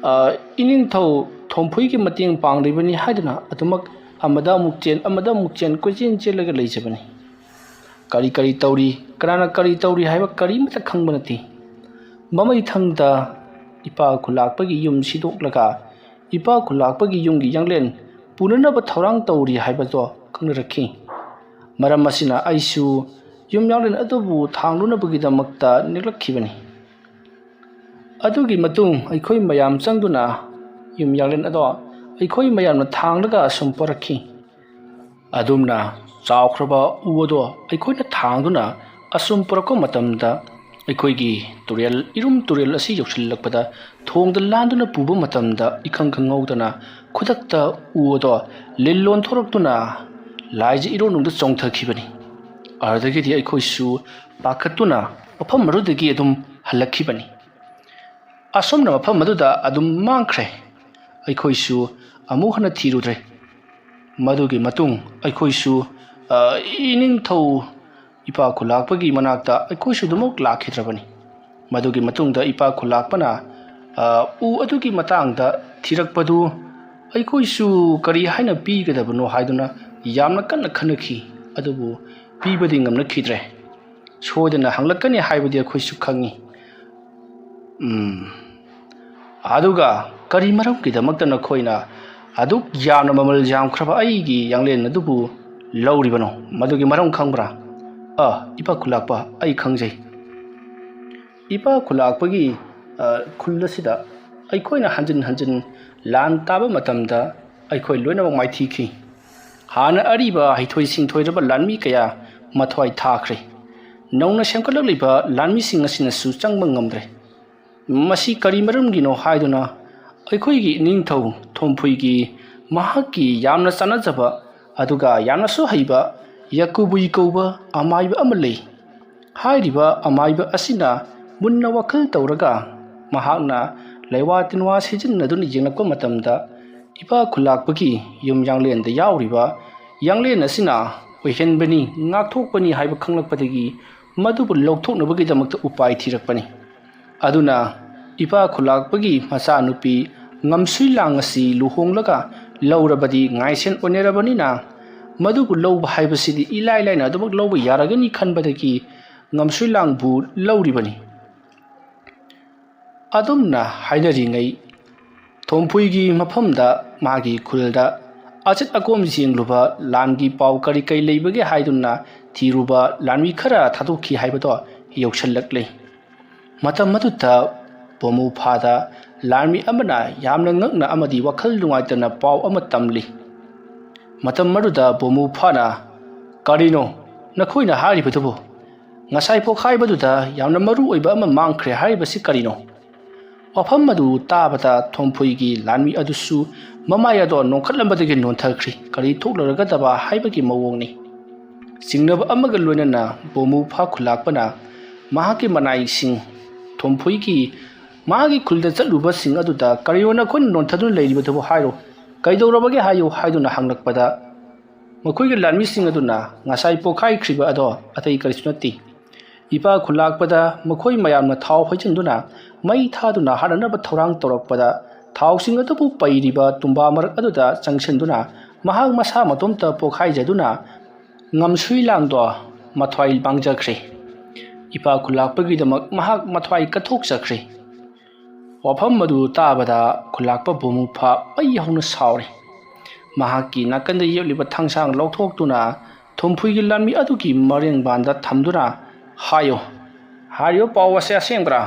ꯑ, ꯏꯅꯤꯡꯊꯧ ꯊꯣꯝꯐꯨꯏꯒꯤ ꯃꯇꯦꯡ ꯄꯥꯡꯂꯤꯕꯅꯤ ꯍꯥꯏꯗꯨꯅ ꯑꯗꯨꯃꯛ ꯑꯃꯗ ꯑꯃꯨꯛ ꯆꯦꯟ, ꯑꯃꯗ ꯑꯃꯨꯛ ꯆꯦꯟ, ꯀꯣꯏꯆꯦꯟ ꯆꯦꯜꯂꯒ ꯂꯩꯖꯕꯅꯤ꯫ ꯀꯔꯤ ꯀꯔꯤ ꯇꯧꯔꯤ, ꯀꯅꯥꯅ ꯀꯔꯤ ꯇꯧꯔꯤ ꯍꯥꯏꯕ ꯀꯔꯤꯃꯠꯇ ꯈꯪꯕ ꯅꯠꯇꯦ꯫ ꯃꯃꯩꯊꯪꯗ ꯏꯄꯥ ꯈꯨꯂꯥꯛꯄꯒꯤ ꯌꯨꯝ ꯁꯤꯗꯣꯛꯂꯒ ꯏꯄꯥ ꯈꯨꯂꯥꯛꯄꯒꯤ ꯌꯨꯝꯒꯤ ꯌꯥꯡꯂꯦꯟ ꯄꯨꯅꯅꯕ ꯊꯧꯔꯥꯡ ꯇꯧꯔꯤ ꯍꯥꯏꯕꯗꯣ ꯈꯪꯅꯔꯛꯈꯤ꯫ ꯃꯔꯝ ꯑꯁꯤꯅ ꯑꯩꯁꯨ ꯌꯨꯝ ꯌꯥꯡꯂꯦꯟ ꯑꯗꯨꯕꯨ ꯊꯥꯡꯂꯨꯅꯕꯒꯤꯗꯃꯛꯇ ꯅꯦꯛꯂꯛꯈꯤꯕꯅꯤ꯫ ꯑꯗꯨꯒꯤ ꯃꯇꯨꯡ ꯑꯩꯈꯣꯏ ꯃꯌꯥꯝ ꯆꯪꯗꯨꯅ ꯌꯨꯝ ꯌꯥꯡꯂꯦꯟ ꯑꯗꯣ ꯑꯩꯈꯣꯏ ꯃꯌꯥꯝꯅ ꯊꯥꯡꯂꯒ ꯑꯁꯨꯝ ꯄꯨꯔꯛꯈꯤ꯫ ꯑꯗꯨꯝꯅ ꯆꯥꯎꯈ꯭ꯔꯕ ꯎ ꯑꯗꯣ ꯑꯩꯈꯣꯏꯅ ꯊꯥꯡꯗꯨꯅ ꯑꯁꯨꯝ ꯄꯨꯔꯛꯄ ꯃꯇꯝꯗ, ꯑꯩꯈꯣꯏꯒꯤ ꯇꯨꯔꯦꯜ, ꯏꯔꯨꯝ ꯇꯨꯔꯦꯜ ꯑꯁꯤ ꯌꯧꯁꯤꯜꯂꯛꯄꯗ, ꯊꯣꯡꯗ ꯂꯥꯟꯗꯨꯅ ꯄꯨꯕ ꯃꯇꯝꯗ, ꯏꯈꯪ ꯈꯪꯍꯧꯗꯅ ꯈꯨꯗꯛꯇ ꯎ ꯑꯗꯣ ꯂꯤꯜ ꯂꯣꯟꯊꯣꯔꯛꯇꯨꯅ ꯂꯥꯏꯖ ꯏꯔꯣꯟꯅꯨꯡꯗ ꯆꯣꯡꯊꯈꯤꯕꯅꯤ꯫ ꯑꯗꯨꯗꯒꯤꯗꯤ ꯑꯩꯈꯣꯏꯁꯨ ꯄꯥꯈꯠꯇꯨꯅ ꯃꯐꯝ ꯑꯗꯨꯗꯒꯤ ꯑꯗꯨꯝ ꯍꯜꯂꯛꯈꯤꯕꯅꯤ꯫ ꯑꯁꯨꯝꯅ ꯃꯐꯝ ꯑꯗꯨꯗ ꯑꯗꯨꯝ ꯃꯥꯡꯈ꯭ꯔꯦ꯫ ꯑꯩꯈꯣꯏꯁꯨ ꯑꯃꯨꯛ ꯍꯟꯅ ꯊꯤꯔꯨꯗ꯭ꯔꯦ꯫ ꯃꯗꯨꯒꯤ ꯃꯇꯨꯡ ꯑꯩꯈꯣꯏꯁꯨ, ꯑ, ꯏꯅꯤꯡꯊꯧ ꯏꯄꯥ ꯈꯨꯂꯥꯛꯄꯒꯤ ꯃꯅꯥꯛꯇ ꯑꯩꯈꯣꯏꯁꯨ ꯑꯗꯨꯃꯛ ꯂꯥꯛꯈꯤꯗ꯭ꯔꯕꯅꯤ꯫ ꯃꯗꯨꯒꯤ ꯃꯇꯨꯡꯗ ꯏꯄꯥ ꯈꯨꯂꯥꯛꯄꯅ, ꯑ, ꯎ ꯑꯗꯨꯒꯤ ꯃꯇꯥꯡꯗ ꯊꯤꯔꯛꯄꯗꯨ ꯑꯩꯈꯣꯏꯁꯨ ꯀꯔꯤ ꯍꯥꯏꯅ ꯄꯤꯒꯗꯕꯅꯣ ꯍꯥꯏꯗꯨꯅ ꯌꯥꯝꯅ ꯀꯟꯅ ꯈꯟꯅꯈꯤ꯫ ꯑꯗꯨꯕꯨ ꯄꯤꯕꯗꯤ ꯉꯝꯂꯛꯈꯤꯗ꯭ꯔꯦ꯫ ꯁꯣꯏꯗꯅ ꯍꯪꯂꯛꯀꯅꯤ ꯍꯥꯏꯕꯗꯤ ꯑꯩꯈꯣꯏꯁꯨ ꯈꯪꯉꯤ꯫ ꯎꯝ꯫ ꯑꯗꯨꯒ ꯀꯔꯤ ꯃꯔꯝꯒꯤꯗꯃꯛꯇ ꯅꯈꯣꯏꯅ ꯑꯗꯨꯛ ꯌꯥꯝꯅ ꯃꯃꯜ ꯌꯥꯝꯈ꯭ꯔꯕ ꯑꯩꯒꯤ ꯌꯥꯡꯂꯦꯟ ꯑꯗꯨꯕꯨ ꯂꯧꯔꯤꯕꯅꯣ? ꯃꯗꯨꯒꯤ ꯃꯔꯝ ꯈꯪꯕ꯭ꯔꯥ? ꯑ, ꯏꯄꯥ ꯈꯨꯂꯥꯛꯄ, ꯑꯩ ꯈꯪꯖꯩ꯫ ꯏꯄꯥ ꯈꯨꯂꯥꯛꯄꯒꯤ, ꯑ, ꯈꯨꯜ ꯑꯁꯤꯗ ꯑꯩꯈꯣꯏꯅ ꯍꯟꯖꯤꯟ ꯍꯟꯖꯤꯟ ꯂꯥꯟ ꯇꯥꯕ ꯃꯇꯝꯗ ꯑꯩꯈꯣꯏ ꯂꯣꯏꯅꯃꯛ ꯃꯥꯏꯊꯤꯈꯤ꯫ ꯍꯥꯟꯅ ꯑꯔꯤꯕ ꯍꯩꯊꯣꯏ ꯁꯤꯡꯊꯣꯏꯔꯕ ꯂꯥꯟꯃꯤ ꯀꯌꯥ ꯃꯊ꯭ꯋꯥꯏ ꯊꯥꯈ꯭ꯔꯦ꯫ ꯅꯧꯅ ꯁꯦꯝꯒꯠꯂꯛꯂꯤꯕ ꯂꯥꯟꯃꯤꯁꯤꯡ ꯑꯁꯤꯅꯁꯨ ꯆꯪꯕ ꯉꯝꯗ꯭ꯔꯦ꯫ ꯃꯁꯤ ꯀꯔꯤ ꯃꯔꯝꯒꯤꯅꯣ ꯍꯥꯏꯗꯨꯅ ꯑꯩꯈꯣꯏꯒꯤ ꯏꯅꯤꯡꯊꯧ ꯊꯣꯝꯐꯨꯏꯒꯤ ꯃꯍꯥꯛꯀꯤ ꯌꯥꯝꯅ ꯆꯥꯟꯅꯖꯕ ꯑꯗꯨꯒ ꯌꯥꯝꯅꯁꯨ ꯍꯩꯕ ꯌꯥꯀꯨꯕꯨꯏ ꯀꯧꯕ ꯑꯃꯥꯏꯕ ꯑꯃ ꯂꯩ꯫ ꯍꯥꯏꯔꯤꯕ ꯑꯃꯥꯏꯕ ꯑꯁꯤꯅ ꯃꯨꯟꯅ ꯋꯥꯈꯜ ꯇꯧꯔꯒ ꯃꯍꯥꯛꯅ ꯂꯩꯋꯥ ꯇꯤꯟꯋꯥ ꯁꯤꯖꯤꯟꯅꯗꯨꯅ ꯌꯦꯡꯂꯛꯄ ꯃꯇꯝꯗ ꯏꯄꯥ ꯈꯨꯂꯥꯛꯄꯒꯤ ꯌꯨꯝ ꯌꯥꯡꯂꯦꯟꯗ ꯌꯥꯎꯔꯤꯕ ꯌꯥꯡꯂꯦꯟ ꯑꯁꯤꯅ ꯑꯣꯏꯍꯟꯕꯅꯤ, ꯉꯥꯛꯊꯣꯛꯄꯅꯤ ꯍꯥꯏꯕ ꯈꯪꯂꯛꯄꯗꯒꯤ ꯃꯗꯨꯕꯨ ꯂꯧꯊꯣꯛꯅꯕꯒꯤꯗꯃꯛꯇ ꯎꯄꯥꯏ ꯊꯤꯔꯛꯄꯅꯤ꯫ ꯑꯗꯨꯅ ꯏꯄꯥ ꯈꯨꯂꯥꯛꯄꯒꯤ ꯃꯆꯥꯅꯨꯄꯤ ꯉꯝꯁꯨꯏ ꯂꯥꯡ ꯑꯁꯤ ꯂꯨꯍꯣꯡꯂꯒ ꯂꯧꯔꯕꯗꯤ ꯉꯥꯏꯁꯦꯟ ꯑꯣꯏꯅꯔꯕꯅꯤꯅ ꯃꯗꯨꯕꯨ ꯂꯧꯕ ꯍꯥꯏꯕꯁꯤꯗꯤ ꯏꯂꯥꯏ ꯂꯥꯏꯅ ꯑꯗꯨꯃꯛ ꯂꯧꯕ ꯌꯥꯔꯒꯅꯤ ꯈꯟꯕꯗꯒꯤ ꯉꯝꯁꯨꯏ ꯂꯥꯡꯕꯨ ꯂꯧꯔꯤꯕꯅꯤ꯫ ꯑꯗꯨꯝꯅ ꯍꯥꯏꯅꯔꯤꯉꯩ ꯊꯣꯝꯐꯨꯏꯒꯤ ꯃꯐꯝꯗ ꯃꯥꯒꯤ ꯈꯨꯜꯗ ꯑꯆꯠ ꯑꯀꯣꯝ ꯌꯦꯡꯂꯨꯕ, ꯂꯥꯟꯒꯤ ꯄꯥꯎ ꯀꯔꯤ ꯀꯔꯤ ꯂꯩꯕꯒꯦ ꯍꯥꯏꯗꯨꯅ ꯊꯤꯔꯨꯕ ꯂꯥꯟꯃꯤ ꯈꯔ ꯊꯥꯗꯣꯛꯈꯤ ꯍꯥꯏꯕꯗꯣ ꯌꯧꯁꯜꯂꯛꯂꯦ꯫ ꯃꯇꯝ ꯑꯗꯨꯗ ꯕꯣꯃꯨ ꯐꯥꯗ ꯂꯥꯟꯃꯤ ꯑꯃꯅ ꯌꯥꯝꯅ ꯉꯛꯅ ꯑꯃꯗꯤ ꯋꯥꯈꯜ ꯅꯨꯡꯉꯥꯏꯇꯅ ꯄꯥꯎ ꯑꯃ ꯇꯝꯂꯤ꯫ ꯃꯇꯝ ꯑꯗꯨꯗ ꯕꯣꯃꯨ ꯐꯥꯅ, "ꯀꯔꯤꯅꯣ ꯅꯈꯣꯏꯅ ꯍꯥꯏꯔꯤꯕꯗꯨꯕꯨ? ꯉꯁꯥꯏ ꯄꯣꯈꯥꯏꯕꯗꯨꯗ ꯌꯥꯝꯅ ꯃꯔꯨ ꯑꯣꯏꯕ ꯑꯃ ꯃꯥꯡꯈ꯭ꯔꯦ ꯍꯥꯏꯔꯤꯕꯁꯤ ꯀꯔꯤꯅꯣ?" ꯋꯥꯐꯝ ꯑꯗꯨ ꯇꯥꯕꯗ ꯊꯣꯝꯐꯨꯏꯒꯤ ꯂꯥꯟꯃꯤ ꯑꯗꯨꯁꯨ ꯃꯃꯥꯏ ꯑꯗꯣ ꯅꯣꯟꯈꯠꯂꯝꯕꯗꯒꯤ ꯅꯣꯟꯊꯈ꯭ꯔꯤ꯫ ꯀꯔꯤ ꯊꯣꯛꯂꯔꯒꯗꯕ ꯍꯥꯏꯕꯒꯤ ꯃꯑꯣꯡꯅꯤ꯫ ꯆꯤꯡꯅꯕ ꯑꯃꯒ ꯂꯣꯏꯅꯅ ꯕꯣꯃꯨ ꯐꯥ ꯈꯨꯂꯥꯛꯄꯅ ꯃꯍꯥꯛꯀꯤ ꯃꯅꯥꯏꯁꯤꯡ ꯊꯣꯝꯐꯨꯏꯒꯤ ꯃꯥꯒꯤ ꯈꯨꯜꯗ ꯆꯠꯂꯨꯕꯁꯤꯡ ꯑꯗꯨꯗ, "ꯀꯔꯤꯅꯣ ꯅꯈꯣꯏꯅ ꯅꯣꯟꯊꯗꯨꯅ ꯂꯩꯔꯤꯕꯗꯨꯕꯨ? ꯍꯥꯏꯔꯣ, ꯀꯩꯗꯧꯔꯕꯒꯦ ꯍꯥꯏꯌꯨ" ꯍꯥꯏꯗꯨꯅ ꯍꯪꯂꯛꯄꯗ, ꯃꯈꯣꯏꯒꯤ ꯂꯥꯟꯃꯤꯁꯤꯡ ꯑꯗꯨꯅ, "ꯉꯁꯥꯏ ꯄꯣꯈꯥꯏꯈ꯭ꯔꯤꯕ ꯑꯗꯣ ꯑꯇꯩ ꯀꯔꯤꯁꯨ ꯅꯠꯇꯦ꯫ ꯏꯄꯥ ꯈꯨꯂꯥꯛꯄꯗ ꯃꯈꯣꯏ ꯃꯌꯥꯝꯅ ꯊꯥꯎ ꯍꯩꯖꯤꯟꯗꯨꯅ ꯃꯩ ꯊꯥꯗꯨꯅ ꯍꯥꯠꯅꯅꯕ ꯊꯧꯔꯥꯡ ꯇꯧꯔꯛꯄꯗ ꯊꯥꯎꯁꯤꯡ ꯑꯗꯨꯕꯨ ꯄꯩꯔꯤꯕ ꯇꯨꯝꯕꯥ ꯃꯔꯛ ꯑꯗꯨꯗ ꯆꯪꯁꯤꯟꯗꯨꯅ ꯃꯍꯥꯛ ꯃꯁꯥ ꯃꯇꯣꯝꯇ ꯄꯣꯈꯥꯏꯖꯗꯨꯅ ꯉꯝꯁꯨꯏ ꯂꯥꯡꯗꯣ ꯃꯊ꯭ꯋꯥꯏ ꯃꯥꯡꯖꯈ꯭ꯔꯦ꯫ ꯏꯄꯥ ꯈꯨꯂꯥꯛꯄꯒꯤꯗꯃꯛ ꯃꯍꯥꯛ ꯃꯊ꯭ꯋꯥꯏ ꯀꯠꯊꯣꯛꯆꯈ꯭ꯔꯦ꯫" ꯋꯥꯐꯝ ꯑꯗꯨ ꯇꯥꯕꯗ ꯈꯨꯂꯥꯛꯄ ꯕꯣꯃꯨ ꯐꯥ ꯃꯩ ꯍꯧꯅ ꯁꯥꯎꯔꯦ꯫ ꯃꯍꯥꯛꯀꯤ ꯅꯥꯀꯟꯗ ꯌꯦꯞꯂꯤꯕ ꯊꯥꯡꯁꯥꯡ ꯂꯧꯊꯣꯛꯇꯨꯅ ꯊꯨꯝꯐꯨꯏꯒꯤ ꯂꯥꯟꯃꯤ ꯑꯗꯨꯒꯤ ꯃꯔꯦꯡꯕꯥꯟꯗ ꯊꯝꯗꯨꯅ, "ꯍꯥꯏꯌꯨ, ꯍꯥꯏꯔꯤꯕ ꯄꯥꯎ ꯑꯁꯦ ꯑꯁꯦꯡꯕ꯭ꯔꯥ?"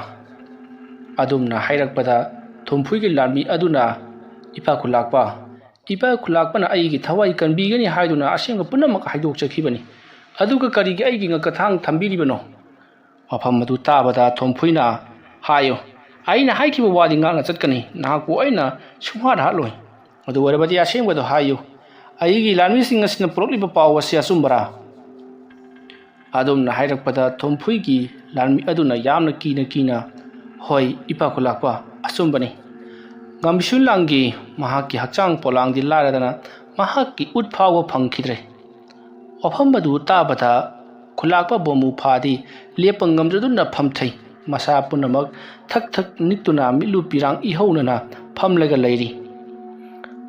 ꯑꯗꯨꯝꯅ ꯍꯥꯏꯔꯛꯄꯗ ꯊꯨꯝꯐꯨꯏꯒꯤ ꯂꯥꯟꯃꯤ ꯑꯗꯨꯅ, "ꯏꯄꯥ ꯈꯨꯂꯥꯛꯄ, ꯏꯄꯥ ꯈꯨꯂꯥꯛꯄꯅ ꯑꯩꯒꯤ ꯊꯋꯥꯏ ꯀꯟꯕꯤꯒꯅꯤ ꯍꯥꯏꯗꯨꯅ ꯑꯁꯦꯡꯕ ꯄꯨꯝꯅꯃꯛ ꯍꯥꯏꯗꯣꯛꯆꯈꯤꯕꯅꯤ꯫ ꯑꯗꯨꯒ ꯀꯔꯤꯒꯤ ꯑꯩꯒꯤ ꯉꯛꯀꯊꯥꯡ ꯊꯝꯕꯤꯔꯤꯕꯅꯣ?" ꯃꯐꯝ ꯑꯗꯨ ꯇꯥꯕꯗ ꯊꯣꯝꯐꯨꯏꯅ, "ꯍꯥꯏꯌꯨ, ꯑꯩꯅ ꯍꯥꯏꯈꯤꯕ ꯋꯥꯗꯤ ꯉꯥꯛꯅ ꯆꯠꯀꯅꯤ꯫ ꯅꯍꯥꯛꯄꯨ ꯑꯩꯅ ꯁꯨꯡꯍꯥꯠ ꯍꯥꯠꯂꯣꯏ꯫ ꯑꯗꯨ ꯑꯣꯏꯔꯕꯗꯤ ꯑꯁꯦꯡꯕꯗꯨ ꯍꯥꯏꯌꯨ꯫ ꯑꯩꯒꯤ ꯂꯥꯟꯃꯤꯁꯤꯡ ꯑꯁꯤꯅ ꯄꯨꯔꯛꯂꯤꯕ ꯄꯥꯎ ꯑꯁꯤ ꯑꯆꯨꯝꯕꯔꯥ?" ꯑꯗꯨꯝꯅ ꯍꯥꯏꯔꯛꯄꯗ ꯊꯣꯝꯐꯨꯏꯒꯤ ꯂꯥꯟꯃꯤ ꯑꯗꯨꯅ ꯌꯥꯝꯅ ꯀꯤꯅ ꯀꯤꯅ, "ꯍꯣꯏ, ꯏꯄꯥ ꯈꯨꯂꯥꯛꯄ, ꯑꯆꯨꯝꯕꯅꯤ꯫ ꯉꯝꯁꯨ ꯂꯥꯡꯒꯤ ꯃꯍꯥꯛꯀꯤ ꯍꯛꯆꯥꯡ ꯄꯣꯂꯥꯡꯗꯤ ꯂꯥꯏꯔꯗꯅ ꯃꯍꯥꯛꯀꯤ ꯎꯠ ꯐꯥꯎꯕ ꯐꯪꯈꯤꯗ꯭ꯔꯦ꯫" ꯋꯥꯐꯝ ꯑꯗꯨ ꯇꯥꯕꯗ ꯈꯨꯂꯥꯛꯄ ꯕꯣꯃꯨ ꯐꯥꯗꯤ ꯂꯦꯞꯄ ꯉꯝꯗꯗꯨꯅ ꯐꯝꯊꯩ꯫ ꯃꯁꯥ ꯄꯨꯝꯅꯃꯛ ꯊꯛ ꯊꯛ ꯅꯤꯛꯇꯨꯅ ꯃꯤꯠꯂꯨ ꯄꯤꯔꯥꯡ ꯏꯍꯧꯅꯅ ꯐꯝꯂꯒ ꯂꯩꯔꯤ꯫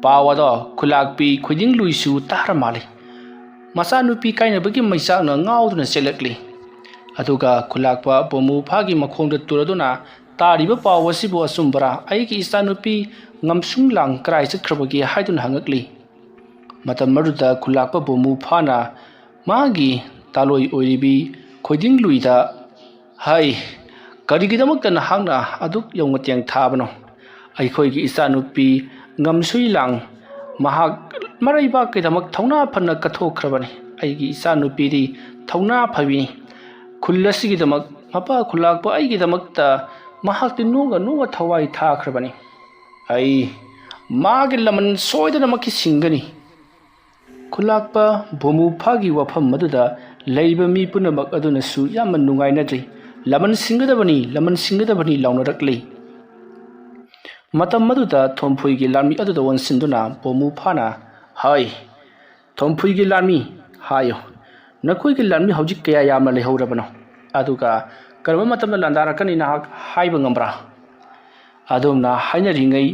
ꯄꯥꯎ ꯑꯗꯣ ꯈꯨꯂꯥꯛꯄꯤ ꯈꯣꯏꯗꯤꯡꯂꯨꯏꯁꯨ ꯇꯥꯔ ꯃꯥꯜꯂꯤ꯫ ꯃꯆꯥꯅꯨꯄꯤ ꯀꯥꯏꯅꯕꯒꯤ ꯃꯩꯆꯥꯛꯅ ꯉꯥꯎꯗꯨꯅ ꯆꯦꯜꯂꯛꯂꯤ꯫ ꯑꯗꯨꯒ ꯈꯨꯂꯥꯛꯄ ꯕꯣꯃꯨ ꯐꯥꯒꯤ ꯃꯈꯣꯡꯗ ꯇꯨꯔꯗꯨꯅ ꯇꯥꯔꯤꯕ ꯄꯥꯎ ꯑꯁꯤꯕꯨ ꯑꯆꯨꯝꯕꯔꯥ? ꯑꯩꯒꯤ ꯏꯆꯥꯅꯨꯄꯤ ꯉꯝꯁꯨꯡ ꯂꯥꯡ ꯀꯔꯥꯏ ꯆꯠꯈ꯭ꯔꯕꯒꯦ ꯍꯥꯏꯗꯨꯅ ꯍꯪꯉꯛꯂꯤ꯫ ꯃꯇꯝ ꯑꯗꯨꯗ ꯈꯨꯂꯥꯛꯄ ꯕꯣꯃꯨ ꯐꯥꯅ ꯃꯥꯒꯤ ꯇꯥꯂꯣꯏ ꯑꯣꯏꯔꯤꯕꯤ ꯈꯣꯏꯗꯤꯡꯂꯨꯏꯗ, "ꯍꯩ, ꯀꯔꯤꯒꯤꯗꯃꯛꯇ ꯅꯍꯥꯛꯅ ꯑꯗꯨꯛ ꯌꯧꯅ ꯇꯦꯡ ꯊꯥꯕꯅꯣ? ꯑꯩꯈꯣꯏꯒꯤ ꯏꯆꯥꯅꯨꯄꯤ ꯉꯝꯁꯨꯏ ꯂꯥꯡ ꯃꯍꯥꯛ ꯃꯔꯩꯕꯥꯛꯀꯤꯗꯃꯛ ꯊꯧꯅꯥ ꯐꯅ ꯀꯠꯊꯣꯛꯈ꯭ꯔꯕꯅꯤ꯫ ꯑꯩꯒꯤ ꯏꯆꯥꯅꯨꯄꯤꯗꯤ ꯊꯧꯅꯥ ꯐꯕꯤꯅꯤ꯫ ꯈꯨꯜ ꯑꯁꯤꯒꯤꯗꯃꯛ ꯃꯄꯥ ꯈꯨꯂꯥꯛꯄ ꯑꯩꯒꯤꯗꯃꯛꯇ ꯃꯍꯥꯛꯇꯤ ꯅꯣꯡꯒ ꯅꯣꯡꯒ ꯊꯋꯥꯏ ꯊꯥꯈ꯭ꯔꯕꯅꯤ꯫ ꯑꯩ ꯃꯥꯒꯤ ꯂꯃꯟ ꯁꯣꯏꯗꯅꯃꯛꯀꯤ ꯁꯤꯡꯒꯅꯤ꯫" ꯈꯨꯂꯥꯛꯄ ꯕꯣꯃꯨ ꯐꯥꯒꯤ ꯋꯥꯐꯝ ꯑꯗꯨꯗ ꯂꯩꯔꯤꯕ ꯃꯤ ꯄꯨꯝꯅꯃꯛ ꯑꯗꯨꯅꯁꯨ ꯌꯥꯝꯅ ꯅꯨꯡꯉꯥꯏꯅꯗ꯭ꯔꯤ꯫ "ꯂꯃꯟ ꯁꯤꯡꯒꯗꯕꯅꯤ, ꯂꯃꯟ ꯁꯤꯡꯒꯗꯕꯅꯤ" ꯂꯥꯎꯅꯔꯛꯂꯤ꯫ ꯃꯇꯝ ꯑꯗꯨꯗ ꯊꯣꯝꯐꯨꯏꯒꯤ ꯂꯥꯟꯃꯤ ꯑꯗꯨꯗ ꯑꯣꯟꯁꯤꯟꯗꯨꯅ ꯕꯣꯃꯨ ꯐꯥꯅ, "ꯍꯥꯏ, ꯊꯣꯝꯐꯨꯏꯒꯤ ꯂꯥꯟꯃꯤ, ꯍꯥꯏꯌꯨ, ꯅꯈꯣꯏꯒꯤ ꯂꯥꯟꯃꯤ ꯍꯧꯖꯤꯛ ꯀꯌꯥ ꯌꯥꯝꯅ ꯂꯩꯍꯧꯔꯕꯅꯣ? ꯑꯗꯨꯒ ꯀꯔꯝꯕ ꯃꯇꯝꯗ ꯂꯥꯟꯗꯥꯔꯛꯀꯅꯤ ꯅꯍꯥꯛ ꯍꯥꯏꯕ ꯉꯝꯕ꯭ꯔꯥ?" ꯑꯗꯨꯝꯅ ꯍꯥꯏꯅꯔꯤꯉꯩ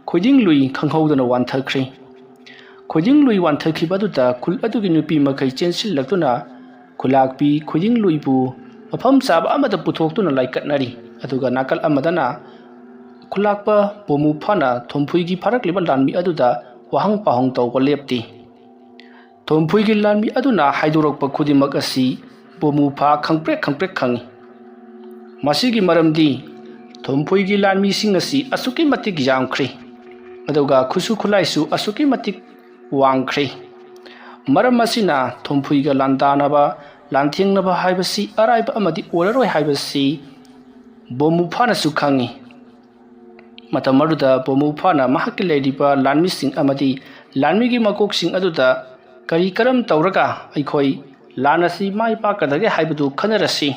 ꯈꯣꯏꯗꯤꯡꯂꯨꯏ ꯈꯪꯍꯧꯗꯅ ꯋꯥꯟꯊꯈ꯭ꯔꯦ꯫ ꯈꯣꯏꯗꯤꯡꯂꯨꯏ ꯋꯥꯟꯊꯈꯤꯕ ꯑꯗꯨꯗ ꯈꯨꯜ ꯑꯗꯨꯒꯤ ꯅꯨꯄꯤ ꯃꯈꯩ ꯆꯦꯟꯁꯤꯜꯂꯛꯇꯨꯅ ꯈꯨꯂꯥꯛꯄꯤ ꯈꯣꯏꯗꯤꯡꯂꯨꯏꯕꯨ ꯃꯐꯝ ꯆꯥꯕ ꯑꯃꯗ ꯄꯨꯊꯣꯛꯇꯨꯅ ꯂꯥꯏꯀꯠꯅꯔꯤ꯫ ꯑꯗꯨꯒ ꯅꯥꯀꯜ ꯑꯃꯗꯅ ꯈꯨꯂꯥꯛꯄ ꯕꯣꯃꯨ ꯐꯥꯅ ꯊꯣꯝꯐꯨꯏꯒꯤ ꯐꯥꯔꯛꯂꯤꯕ ꯂꯥꯟꯃꯤ ꯑꯗꯨꯗ ꯋꯥꯍꯪ ꯄꯥꯎꯍꯪ ꯇꯧꯕ ꯂꯦꯞꯇꯦ꯫ ꯊꯨꯝꯐꯨꯏꯒꯤ ꯂꯥꯟꯃꯤ ꯑꯗꯨꯅ ꯍꯥꯏꯗꯣꯔꯛꯄ ꯈꯨꯗꯤꯡꯃꯛ ꯑꯁꯤ ꯕꯣꯃꯨꯐꯥ ꯈꯪꯄ꯭ꯔꯦꯛ ꯈꯪꯄ꯭ꯔꯦꯛ ꯈꯪꯏ꯫ ꯃꯁꯤꯒꯤ ꯃꯔꯝꯗꯤ ꯊꯨꯝꯐꯨꯏꯒꯤ ꯂꯥꯟꯃꯤꯁꯤꯡ ꯑꯁꯤ ꯑꯁꯨꯛꯀꯤ ꯃꯇꯤꯛ ꯌꯥꯝꯈ꯭ꯔꯦ, ꯑꯗꯨꯒ ꯈꯨꯠꯁꯨ ꯈꯨꯠꯂꯥꯏꯁꯨ ꯑꯁꯨꯛꯀꯤ ꯃꯇꯤꯛ ꯋꯥꯡꯈ꯭ꯔꯦ꯫ ꯃꯔꯝ ꯑꯁꯤꯅ ꯊꯨꯝꯐꯨꯏꯒ ꯂꯥꯟꯗꯥꯅꯕ, ꯂꯥꯟꯊꯦꯡꯅꯕ ꯍꯥꯏꯕꯁꯤ ꯑꯔꯥꯏꯕ ꯑꯃꯗꯤ ꯑꯣꯏꯔꯔꯣꯏ ꯍꯥꯏꯕꯁꯤ ꯕꯣꯃꯨꯐꯥꯅꯁꯨ ꯈꯪꯏ꯫ ꯃꯇꯝ ꯑꯗꯨꯗ ꯕꯣꯃꯨꯐꯥꯅ ꯃꯍꯥꯛꯀꯤ ꯂꯩꯔꯤꯕ ꯂꯥꯟꯃꯤꯁꯤꯡ ꯑꯃꯗꯤ ꯂꯥꯟꯃꯤꯒꯤ ꯃꯀꯣꯛꯁꯤꯡ ꯑꯗꯨꯗ ꯀꯔꯤ ꯀꯔꯝ ꯇꯧꯔꯒ ꯑꯩꯈꯣꯏ ꯂꯥꯟ ꯑꯁꯤ ꯃꯥꯏ ꯄꯥꯛꯀꯗꯒꯦ ꯍꯥꯏꯕꯗꯨ ꯈꯟꯅꯔꯁꯤ꯫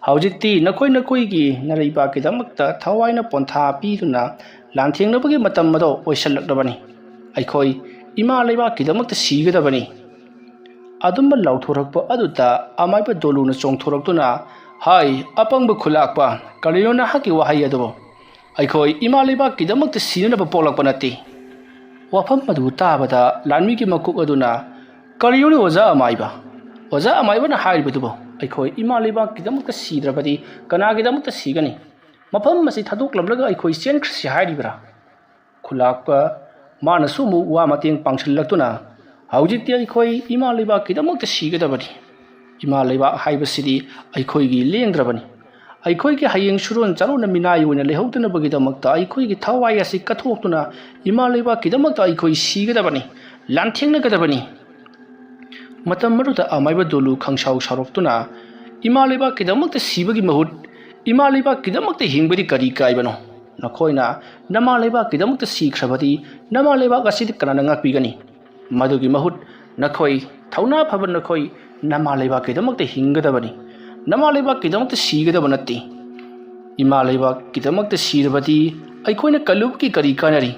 ꯍꯧꯖꯤꯛꯇꯤ ꯅꯈꯣꯏ ꯅꯈꯣꯏꯒꯤ ꯅꯔꯩꯕꯥꯛꯀꯤꯗꯃꯛꯇ ꯊꯋꯥꯏꯅ ꯄꯣꯟꯊꯥ ꯄꯤꯗꯨꯅ ꯂꯥꯟꯊꯦꯡꯅꯕꯒꯤ ꯃꯇꯝ ꯑꯗꯣ ꯑꯣꯏꯁꯜꯂꯛꯂꯕꯅꯤ꯫ ꯑꯩꯈꯣꯏ ꯏꯃꯥ ꯂꯩꯕꯥꯛꯀꯤꯗꯃꯛꯇ ꯁꯤꯒꯗꯕꯅꯤ꯫ ꯑꯗꯨꯝꯕ ꯂꯥꯎꯊꯣꯔꯛꯄ ꯑꯗꯨꯗ ꯑꯃꯥꯏꯕ ꯗꯣꯂꯨꯅ ꯆꯣꯡꯊꯣꯔꯛꯇꯨꯅ, "ꯍꯥꯏ, ꯑꯄꯪꯕ ꯈꯨꯂꯥꯛꯄ, ꯀꯔꯤꯅꯣ ꯅꯍꯥꯛꯀꯤ ꯋꯥꯍꯩ ꯑꯗꯨꯕꯨ? ꯑꯩꯈꯣꯏ ꯏꯃꯥ ꯂꯩꯕꯥꯛꯀꯤꯗꯃꯛꯇ ꯁꯤꯅꯅꯕ ꯄꯣꯛꯂꯛꯄ ꯅꯠꯇꯦ꯫" ꯋꯥꯐꯝ ꯑꯗꯨ ꯇꯥꯕꯗ ꯂꯥꯟꯃꯤꯒꯤ ꯃꯀꯣꯛ ꯑꯗꯨꯅ, "ꯀꯔꯤꯅꯣꯅꯦ ꯑꯣꯖꯥ ꯑꯃꯥꯏꯕ? ꯑꯣꯖꯥ ꯑꯃꯥꯏꯕꯅ ꯍꯥꯏꯔꯤꯕꯗꯨꯕꯨ? ꯑꯩꯈꯣꯏ ꯏꯃꯥ ꯂꯩꯕꯥꯛꯀꯤꯗꯃꯛꯇ ꯁꯤꯗ꯭ꯔꯕꯗꯤ ꯀꯅꯥꯒꯤꯗꯃꯛꯇ ꯁꯤꯒꯅꯤ? ꯃꯐꯝ ꯑꯁꯤ ꯊꯥꯗꯣꯛꯂꯝꯂꯒ ꯑꯩꯈꯣꯏ ꯆꯦꯟꯈ꯭ꯔꯁꯤ ꯍꯥꯏꯔꯤꯕ꯭ꯔꯥ?" ꯈꯨꯂꯥꯛꯄ ꯃꯥꯅꯁꯨ ꯑꯃꯨꯛ ꯋꯥ ꯃꯇꯦꯡ ꯄꯥꯡꯁꯤꯜꯂꯛꯇꯨꯅ, "ꯍꯧꯖꯤꯛꯇꯤ ꯑꯩꯈꯣꯏ ꯏꯃꯥ ꯂꯩꯕꯥꯛꯀꯤꯗꯃꯛꯇ ꯁꯤꯒꯗꯕꯅꯤ꯫ ꯏꯃꯥ ꯂꯩꯕꯥꯛ ꯍꯥꯏꯕꯁꯤꯗꯤ ꯑꯩꯈꯣꯏꯒꯤ ꯂꯦꯡꯗ꯭ꯔꯕꯅꯤ꯫ ꯑꯩꯈꯣꯏꯒꯤ ꯍꯌꯦꯡ ꯁꯨꯔꯣꯟ ꯆꯥꯔꯣꯟꯅ ꯃꯤꯅꯥꯏ ꯑꯣꯏꯅ ꯂꯩꯍꯧꯗꯅꯕꯒꯤꯗꯃꯛꯇ ꯑꯩꯈꯣꯏꯒꯤ ꯊꯋꯥꯏ ꯑꯁꯤ ꯀꯠꯊꯣꯛꯇꯨꯅ ꯏꯃꯥ ꯂꯩꯕꯥꯛꯀꯤꯗꯃꯛꯇ ꯑꯩꯈꯣꯏ ꯁꯤꯒꯗꯕꯅꯤ, ꯂꯥꯟꯊꯦꯡꯅꯒꯗꯕꯅꯤ꯫" ꯃꯇꯝ ꯑꯗꯨꯗ ꯑꯃꯥꯏꯕ ꯗꯣꯂꯨ ꯈꯪꯁꯥꯎ ꯁꯥꯎꯔꯛꯇꯨꯅ, "ꯏꯃꯥ ꯂꯩꯕꯥꯛꯀꯤꯗꯃꯛꯇ ꯁꯤꯕꯒꯤ ꯃꯍꯨꯠ ꯏꯃꯥ ꯂꯩꯕꯥꯛꯀꯤꯗꯃꯛꯇ ꯍꯤꯡꯕꯗꯤ ꯀꯔꯤ ꯀꯥꯏꯕꯅꯣ? ꯅꯈꯣꯏꯅ ꯅꯃꯥ ꯂꯩꯕꯥꯛꯀꯤꯗꯃꯛꯇ ꯁꯤꯈ꯭ꯔꯕꯗꯤ ꯅꯃꯥ ꯂꯩꯕꯥꯛ ꯑꯁꯤꯗꯤ ꯀꯅꯥꯅ ꯉꯥꯛꯄꯤꯒꯅꯤ? ꯃꯗꯨꯒꯤ ꯃꯍꯨꯠ ꯅꯈꯣꯏ, ꯊꯧꯅꯥ ꯐꯕ ꯅꯈꯣꯏ, ꯅꯃꯥ ꯂꯩꯕꯥꯛꯀꯤꯗꯃꯛꯇ ꯍꯤꯡꯒꯗꯕꯅꯤ꯫ ꯅꯃꯥ ꯂꯩꯕꯥꯛꯀꯤꯗꯃꯛꯇ ꯁꯤꯒꯗꯕ ꯅꯠꯇꯦ꯫ ꯏꯃꯥ ꯂꯩꯕꯥꯛꯀꯤꯗꯃꯛꯇ ꯁꯤꯔꯕꯗꯤ ꯑꯩꯈꯣꯏꯅ ꯀꯜꯂꯨꯕꯒꯤ ꯀꯔꯤ ꯀꯥꯟꯅꯔꯤ?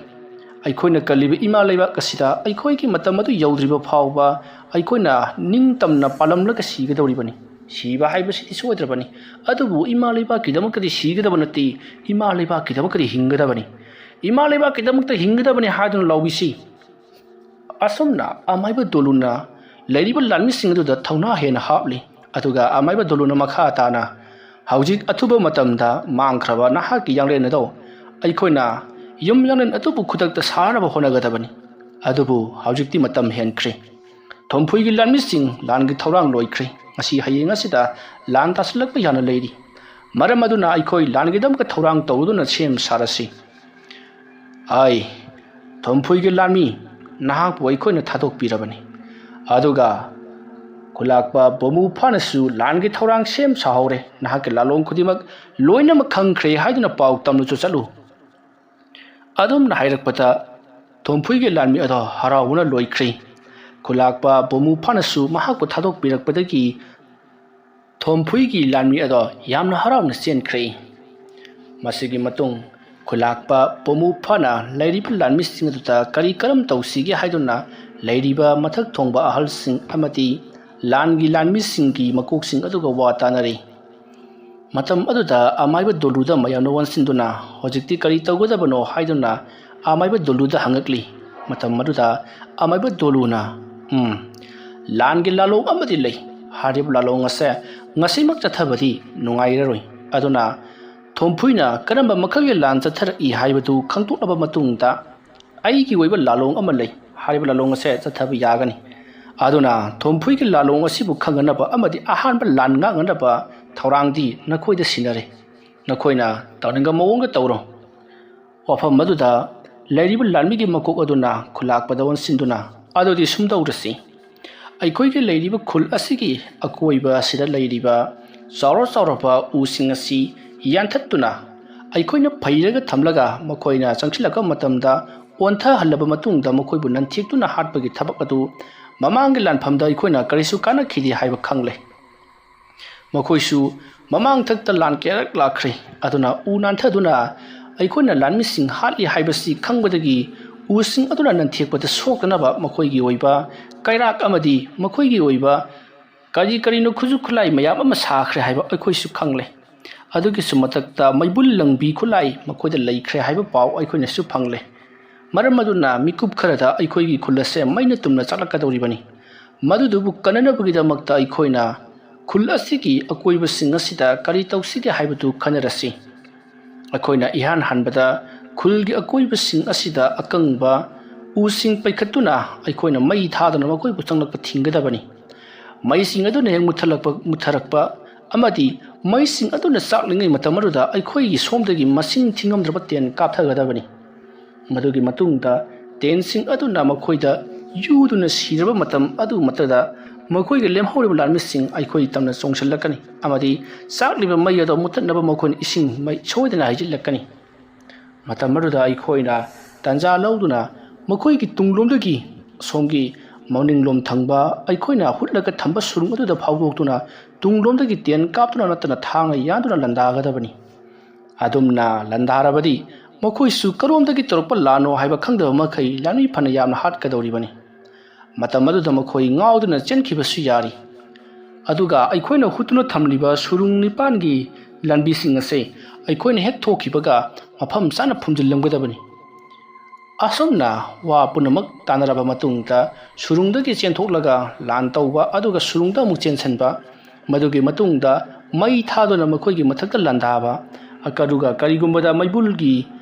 ꯑꯩꯈꯣꯏꯅ ꯀꯜꯂꯤꯕ ꯏꯃꯥ ꯂꯩꯕꯥꯛ ꯑꯁꯤꯗ ꯑꯩꯈꯣꯏꯒꯤ ꯃꯇꯝ ꯑꯗꯨ ꯌꯧꯗ꯭ꯔꯤꯕ ꯐꯥꯎꯕ ꯑꯩꯈꯣꯏꯅ ꯅꯤꯡꯇꯝꯅ ꯄꯥꯜꯂꯝꯂꯒ ꯁꯤꯒꯗꯧꯔꯤꯕꯅꯤ꯫ ꯁꯤꯕ ꯍꯥꯏꯕꯁꯤꯗꯤ ꯁꯣꯏꯗ꯭ꯔꯕꯅꯤ, ꯑꯗꯨꯕꯨ ꯏꯃꯥ ꯂꯩꯕꯥꯛꯀꯤꯗꯃꯛꯇꯗꯤ ꯁꯤꯒꯗꯕ ꯅꯠꯇꯦ, ꯏꯃꯥ ꯂꯩꯕꯥꯛꯀꯤꯗꯃꯛꯇꯗꯤ ꯍꯤꯡꯒꯗꯕꯅꯤ꯫ ꯏꯃꯥ ꯂꯩꯕꯥꯛꯀꯤꯗꯃꯛꯇ ꯍꯤꯡꯒꯗꯕꯅꯤ ꯍꯥꯏꯗꯨꯅ ꯂꯥꯎꯕꯤꯁꯤ꯫" ꯑꯁꯨꯝꯅ ꯑꯃꯥꯏꯕ ꯗꯣꯂꯨꯅ ꯂꯩꯔꯤꯕ ꯂꯥꯟꯃꯤꯁꯤꯡ ꯑꯗꯨꯗ ꯊꯧꯅꯥ ꯍꯦꯟꯅ ꯍꯥꯞꯂꯤ꯫ ꯑꯗꯨꯒ ꯑꯃꯥꯏꯕ ꯗꯣꯂꯨꯅ ꯃꯈꯥ ꯇꯥꯅ, "ꯍꯧꯖꯤꯛ ꯑꯊꯨꯕ ꯃꯇꯝꯗ ꯃꯥꯡꯈ꯭ꯔꯕ ꯅꯍꯥꯛꯀꯤ ꯌꯥꯡꯂꯦꯟ ꯑꯗꯣ ꯑꯩꯈꯣꯏꯅ ꯌꯨꯝ ꯌꯥꯡꯂꯦꯟ ꯑꯗꯨꯕꯨ ꯈꯨꯗꯛꯇ ꯁꯥꯅꯕ ꯍꯣꯠꯅꯒꯗꯕꯅꯤ꯫ ꯑꯗꯨꯕꯨ ꯍꯧꯖꯤꯛꯇꯤ ꯃꯇꯝ ꯍꯦꯟꯈ꯭ꯔꯦ꯫ ꯊꯣꯝꯐꯨꯏꯒꯤ ꯂꯥꯟꯃꯤꯁꯤꯡ ꯂꯥꯟꯒꯤ ꯊꯧꯔꯥꯡ ꯂꯣꯏꯈ꯭ꯔꯦ꯫ ꯉꯁꯤ ꯍꯌꯦꯡ ꯑꯁꯤꯗ ꯂꯥꯟ ꯇꯥꯁꯤꯜꯂꯛꯄ ꯌꯥꯅ ꯂꯩꯔꯤ꯫ ꯃꯔꯝ ꯑꯗꯨꯅ ꯑꯩꯈꯣꯏ ꯂꯥꯟꯒꯤꯗꯃꯛꯇ ꯊꯧꯔꯥꯡ ꯇꯧꯔꯨꯗꯨꯅ ꯁꯦꯝ ꯁꯥꯔꯁꯤ꯫ ꯑꯩ ꯊꯣꯝꯐꯨꯏꯒꯤ ꯂꯥꯟꯃꯤ, ꯅꯍꯥꯛꯄꯨ ꯑꯩꯈꯣꯏꯅ ꯊꯥꯗꯣꯛꯄꯤꯔꯕꯅꯤ꯫ ꯑꯗꯨꯒ ꯈꯨꯂꯥꯛꯄ ꯕꯣꯃꯨ ꯐꯥꯅꯁꯨ ꯂꯥꯟꯒꯤ ꯊꯧꯔꯥꯡ ꯁꯦꯝ ꯁꯥꯍꯧꯔꯦ꯫ ꯅꯍꯥꯛꯀꯤ ꯂꯥꯂꯣꯡ ꯈꯨꯗꯤꯡꯃꯛ ꯂꯣꯏꯅꯃꯛ ꯈꯪꯈ꯭ꯔꯦ ꯍꯥꯏꯗꯨꯅ ꯄꯥꯎ ꯇꯝꯂꯨꯆꯣ ꯆꯠꯂꯨ꯫ ꯑꯗꯨꯝꯅ ꯍꯥꯏꯔꯛꯄꯗ ꯊꯣꯝꯐꯨꯏꯒꯤ ꯂꯥꯟꯃꯤ ꯑꯗꯣ ꯍꯔꯥꯎꯕꯅ ꯂꯣꯏꯈ꯭ꯔꯦ꯫ ꯈꯨꯂꯥꯛꯄ ꯕꯣꯃꯨ ꯐꯥꯅꯁꯨ ꯃꯍꯥꯛꯄꯨ ꯊꯥꯗꯣꯛꯄꯤꯔꯛꯄꯗꯒꯤ ꯊꯣꯝꯐꯨꯏꯒꯤ ꯂꯥꯟꯃꯤ ꯑꯗꯣ ꯌꯥꯝꯅ ꯍꯔꯥꯎꯅ ꯆꯦꯟꯈ꯭ꯔꯦ꯫ ꯃꯁꯤꯒꯤ ꯃꯇꯨꯡ ꯈꯨꯂꯥꯛꯄ ꯕꯣꯃꯨ ꯐꯥꯅ ꯂꯩꯔꯤꯕ ꯂꯥꯟꯃꯤꯁꯤꯡ ꯑꯗꯨꯗ ꯀꯔꯤ ꯀꯔꯝ ꯇꯧꯁꯤꯒꯦ ꯍꯥꯏꯗꯨꯅ ꯂꯩꯔꯤꯕ ꯃꯊꯛ ꯊꯣꯡꯕ ꯑꯍꯜꯁꯤꯡ ꯑꯃꯗꯤ ꯂꯥꯟꯒꯤ ꯂꯥꯟꯃꯤꯁꯤꯡꯒꯤ ꯃꯀꯣꯛꯁꯤꯡ ꯑꯗꯨꯒ ꯋꯥ ꯇꯥꯅꯔꯤ꯫ ꯃꯇꯝ ꯑꯗꯨꯗ ꯑꯃꯥꯏꯕ ꯗꯣꯂꯨꯗ ꯃꯌꯥꯝꯅ ꯑꯣꯟꯁꯤꯟꯗꯨꯅ ꯍꯧꯖꯤꯛꯇꯤ ꯀꯔꯤ ꯇꯧꯒꯗꯕꯅꯣ ꯍꯥꯏꯗꯨꯅ ꯑꯃꯥꯏꯕ ꯗꯣꯂꯨꯗ ꯍꯪꯉꯛꯂꯤ꯫ ꯃꯇꯝ ꯑꯗꯨꯗ ꯑꯃꯥꯏꯕ ꯗꯣꯂꯨꯅ, "ꯎꯝ, ꯂꯥꯟꯒꯤ ꯂꯥꯂꯣꯡ ꯑꯃꯗꯤ ꯂꯩ꯫ ꯍꯥꯏꯔꯤꯕ ꯂꯥꯂꯣꯡ ꯑꯁꯦ ꯉꯁꯤꯃꯛ ꯆꯠꯊꯕꯗꯤ ꯅꯨꯡꯉꯥꯏꯔꯔꯣꯏ꯫ ꯑꯗꯨꯅ ꯊꯣꯝꯐꯨꯏꯅ ꯀꯔꯝꯕ ꯃꯈꯜꯒꯤ ꯂꯥꯟ ꯆꯠꯊꯔꯛꯏ ꯍꯥꯏꯕꯗꯨ ꯈꯪꯗꯣꯛꯂꯕ ꯃꯇꯨꯡꯗ ꯑꯩꯒꯤ ꯑꯣꯏꯕ ꯂꯥꯂꯣꯡ ꯑꯃ ꯂꯩ꯫ ꯍꯥꯏꯔꯤꯕ ꯂꯥꯂꯣꯡ ꯑꯁꯦ ꯆꯠꯊꯕ ꯌꯥꯒꯅꯤ꯫ ꯑꯗꯨꯅ ꯊꯣꯝꯐꯨꯏꯒꯤ ꯂꯥꯂꯣꯡ ꯑꯁꯤꯕꯨ ꯈꯪꯍꯟꯅꯕ ꯑꯃꯗꯤ ꯑꯍꯥꯟꯕ ꯂꯥꯟ ꯉꯥꯛꯅꯅꯕ ꯊꯧꯔꯥꯡꯗꯤ ꯅꯈꯣꯏꯗ ꯁꯤꯟꯅꯔꯦ꯫ ꯅꯈꯣꯏꯅ ꯇꯧꯅꯤꯡꯕ ꯃꯑꯣꯡꯗ ꯇꯧꯔꯣ꯫" ꯋꯥꯐꯝ ꯑꯗꯨꯗ ꯂꯩꯔꯤꯕ ꯂꯥꯟꯃꯤꯒꯤ ꯃꯀꯣꯛ ꯑꯗꯨꯅ ꯈꯨꯂꯥꯛꯄꯗ ꯑꯣꯟꯁꯤꯟꯗꯨꯅ, "ꯑꯗꯨꯗꯤ ꯁꯨꯝ ꯇꯧꯔꯁꯤ꯫ ꯑꯩꯈꯣꯏꯒꯤ ꯂꯩꯔꯤꯕ ꯈꯨꯜ ꯑꯁꯤꯒꯤ ꯑꯀꯣꯏꯕ ꯑꯁꯤꯗ ꯂꯩꯔꯤꯕ ꯆꯥꯎꯔ ꯆꯥꯎꯔꯕ ꯎꯁꯤꯡ ꯑꯁꯤ ꯌꯥꯟꯊꯠꯇꯨꯅ ꯑꯩꯈꯣꯏꯅ ꯐꯩꯔꯒ ꯊꯝꯂꯒ ꯃꯈꯣꯏꯅ ꯆꯪꯁꯤꯜꯂꯛꯄ ꯃꯇꯝꯗ ꯑꯣꯟꯊꯍꯜꯂꯕ ꯃꯇꯨꯡꯗ ꯃꯈꯣꯏꯕꯨ ꯅꯟꯊꯦꯛꯇꯨꯅ ꯍꯥꯠꯄꯒꯤ ꯊꯕꯛ ꯑꯗꯨ ꯃꯃꯥꯡꯒꯤ ꯂꯥꯟꯐꯝꯗ ꯑꯩꯈꯣꯏꯅ ꯀꯔꯤꯁꯨ ꯀꯥꯟꯅꯈꯤꯗꯦ ꯍꯥꯏꯕ ꯈꯪꯂꯦ꯫ ꯃꯈꯣꯏꯁꯨ ꯃꯃꯥꯡꯊꯛꯇ ꯂꯥꯟ ꯀꯌꯥꯔꯛ ꯂꯥꯛꯈ꯭ꯔꯦ꯫ ꯑꯗꯨꯅ ꯎ ꯅꯥꯟꯊꯗꯨꯅ ꯑꯩꯈꯣꯏꯅ ꯂꯥꯟꯃꯤꯁꯤꯡ ꯍꯥꯠꯂꯤ ꯍꯥꯏꯕꯁꯤ ꯈꯪꯕꯗꯒꯤ ꯎꯁꯤꯡ ꯑꯗꯨꯅ ꯅꯟꯊꯦꯛꯄꯗ ꯁꯣꯛꯇꯅꯕ ꯃꯈꯣꯏꯒꯤ ꯑꯣꯏꯕ ꯀꯩꯔꯥꯛ ꯑꯃꯗꯤ ꯃꯈꯣꯏꯒꯤ ꯑꯣꯏꯕ ꯀꯔꯤ ꯀꯔꯤꯅꯣ ꯈꯨꯠꯁꯨ ꯈꯨꯠꯂꯥꯏ ꯃꯌꯥꯝ ꯑꯃ ꯁꯥꯈ꯭ꯔꯦ ꯍꯥꯏꯕ ꯑꯩꯈꯣꯏꯁꯨ ꯈꯪꯂꯦ꯫ ꯑꯗꯨꯒꯤꯁꯨ ꯃꯊꯛꯇ ꯃꯩꯕꯨꯜ ꯂꯪꯕꯤ ꯈꯨꯠꯂꯥꯏ ꯃꯈꯣꯏꯗ ꯂꯩꯈ꯭ꯔꯦ ꯍꯥꯏꯕ ꯄꯥꯎ ꯑꯩꯈꯣꯏꯅꯁꯨ ꯐꯪꯂꯦ꯫ ꯃꯔꯝ ꯑꯗꯨꯅ ꯃꯤꯀꯨꯞ ꯈꯔꯗ ꯑꯩꯈꯣꯏꯒꯤ ꯈꯨꯜ ꯑꯁꯦ ꯃꯩꯅ ꯇꯨꯝꯅ ꯆꯥꯛꯂꯛꯀꯗꯧꯔꯤꯕꯅꯤ꯫ ꯃꯗꯨꯗꯨꯕꯨ ꯀꯟꯅꯅꯕꯒꯤꯗꯃꯛꯇ ꯑꯩꯈꯣꯏꯅ ꯈꯨꯜ ꯑꯁꯤꯒꯤ ꯑꯀꯣꯏꯕꯁꯤꯡ ꯑꯁꯤꯗ ꯀꯔꯤ ꯇꯧꯁꯤꯒꯦ ꯍꯥꯏꯕꯗꯨ ꯈꯟꯅꯔꯁꯤ꯫ ꯑꯩꯈꯣꯏꯅ ꯏꯍꯥꯟ ꯍꯥꯟꯕꯗ ꯈꯨꯜꯒꯤ ꯑꯀꯣꯏꯕꯁꯤꯡ ꯑꯁꯤꯗ ꯑꯀꯪꯕ ꯎꯁꯤꯡ ꯄꯩꯈꯠꯇꯨꯅ ꯑꯩꯈꯣꯏꯅ ꯃꯩ ꯊꯥꯗꯨꯅ ꯃꯈꯣꯏꯕꯨ ꯆꯪꯂꯛꯄ ꯊꯤꯡꯒꯗꯕꯅꯤ꯫ ꯃꯩꯁꯤꯡ ꯑꯗꯨꯅ ꯍꯦꯛ ꯃꯨꯠꯊꯠꯂꯛꯄ, ꯃꯨꯠꯊꯔꯛꯄ ꯑꯃꯗꯤ ꯃꯩꯁꯤꯡ ꯑꯗꯨꯅ ꯆꯥꯛꯂꯤꯉꯩ ꯃꯇꯝ ꯑꯗꯨꯗ ꯑꯩꯈꯣꯏꯒꯤ ꯁꯣꯝꯗꯒꯤ ꯃꯁꯤꯡ ꯊꯤꯉꯝꯗ꯭ꯔꯕ ꯇꯦꯟ ꯀꯥꯞꯊꯒꯗꯕꯅꯤ꯫ ꯃꯗꯨꯒꯤ ꯃꯇꯨꯡꯗ ꯇꯦꯟꯁꯤꯡ ꯑꯗꯨꯅ ꯃꯈꯣꯏꯗ ꯌꯨꯗꯨꯅ ꯁꯤꯔꯕ ꯃꯇꯝ ꯑꯗꯨꯃꯛꯇꯗ ꯃꯈꯣꯏꯒꯤ ꯂꯦꯝꯍꯧꯔꯤꯕ ꯂꯥꯟꯃꯤꯁꯤꯡ ꯑꯩꯈꯣꯏ ꯇꯝꯅ ꯆꯣꯡꯁꯤꯜꯂꯛꯀꯅꯤ ꯑꯃꯗꯤ ꯆꯥꯛꯂꯤꯕ ꯃꯩ ꯑꯗꯨ ꯃꯨꯠꯊꯠꯅꯕ ꯃꯈꯣꯏꯅ ꯏꯁꯤꯡ ꯃꯩ ꯁꯣꯏꯗꯅ ꯍꯩꯖꯤꯜꯂꯛꯀꯅꯤ꯫ ꯃꯇꯝ ꯑꯗꯨꯗ ꯑꯩꯈꯣꯏꯅ ꯇꯥꯟꯖꯥ ꯂꯧꯗꯨꯅ ꯃꯈꯣꯏꯒꯤ ꯇꯨꯡꯂꯣꯝꯗꯒꯤ ꯑꯁꯣꯝꯒꯤ ꯃꯅꯤꯡꯂꯣꯝ ꯊꯪꯕ ꯑꯩꯈꯣꯏꯅ ꯍꯨꯠꯂꯒ ꯊꯝꯕ ꯁꯨꯔꯨꯡ ꯑꯗꯨꯗ ꯐꯥꯎꯗꯣꯛꯇꯨꯅ ꯇꯨꯡꯂꯣꯝꯗꯒꯤ ꯇꯦꯟ ꯀꯥꯞꯇꯨꯅ ꯅꯠꯇꯅ ꯊꯥꯡꯅ ꯌꯥꯟꯗꯨꯅ ꯂꯥꯟꯗꯥꯒꯗꯕꯅꯤ꯫ ꯑꯗꯨꯝꯅ ꯂꯥꯟꯗꯥꯔꯕꯗꯤ ꯃꯈꯣꯏꯁꯨ ꯀꯔꯣꯝꯗꯒꯤ ꯇꯧꯔꯛꯄ ꯂꯥꯟꯅꯣ ꯍꯥꯏꯕ ꯈꯪꯗꯕ ꯃꯈꯩ ꯂꯥꯟꯃꯤ ꯐꯅ ꯌꯥꯝꯅ ꯍꯥꯠꯀꯗꯧꯔꯤꯕꯅꯤ꯫ ꯃꯇꯝ ꯑꯗꯨꯗ ꯃꯈꯣꯏ ꯉꯥꯎꯗꯨꯅ ꯆꯦꯟꯈꯤꯕꯁꯨ ꯌꯥꯔꯤ꯫ ꯑꯗꯨꯒ ꯑꯩꯈꯣꯏꯅ ꯍꯨꯠꯇꯨꯅ ꯊꯝꯂꯤꯕ ꯁꯨꯔꯨꯡ ꯅꯤꯄꯥꯟꯒꯤ ꯂꯥꯟꯕꯤꯁꯤꯡ ꯑꯁꯦ ꯑꯩꯈꯣꯏꯅ ꯍꯦꯛ ꯊꯣꯛꯈꯤꯕꯒ ꯃꯐꯝ ꯆꯥꯅ ꯐꯨꯝꯖꯤꯜꯂꯝꯒꯗꯕꯅꯤ꯫ ꯑꯁꯨꯝꯅ ꯋꯥ ꯄꯨꯝꯅꯃꯛ ꯇꯥꯟꯅꯔꯕ ꯃꯇꯨꯡꯗ ꯁꯨꯔꯨꯡꯗꯒꯤ ꯆꯦꯟꯊꯣꯛꯂꯒ ꯂꯥꯟ ꯇꯧꯕ ꯑꯗꯨꯒ ꯁꯨꯔꯨꯡꯗ ꯑꯃꯨꯛ ꯆꯦꯟꯁꯤꯟꯕ, ꯃꯗꯨꯒꯤ ꯃꯇꯨꯡꯗ ꯃꯩ ꯊꯥꯗꯨꯅ ꯃꯈꯣꯏꯒꯤ ꯃꯊꯛꯇ ꯂꯥꯟꯗꯥꯕ, ꯑꯗꯨꯒ ꯀꯔꯤꯒꯨꯝꯕꯗ ꯃꯩꯕꯨꯜꯒꯤ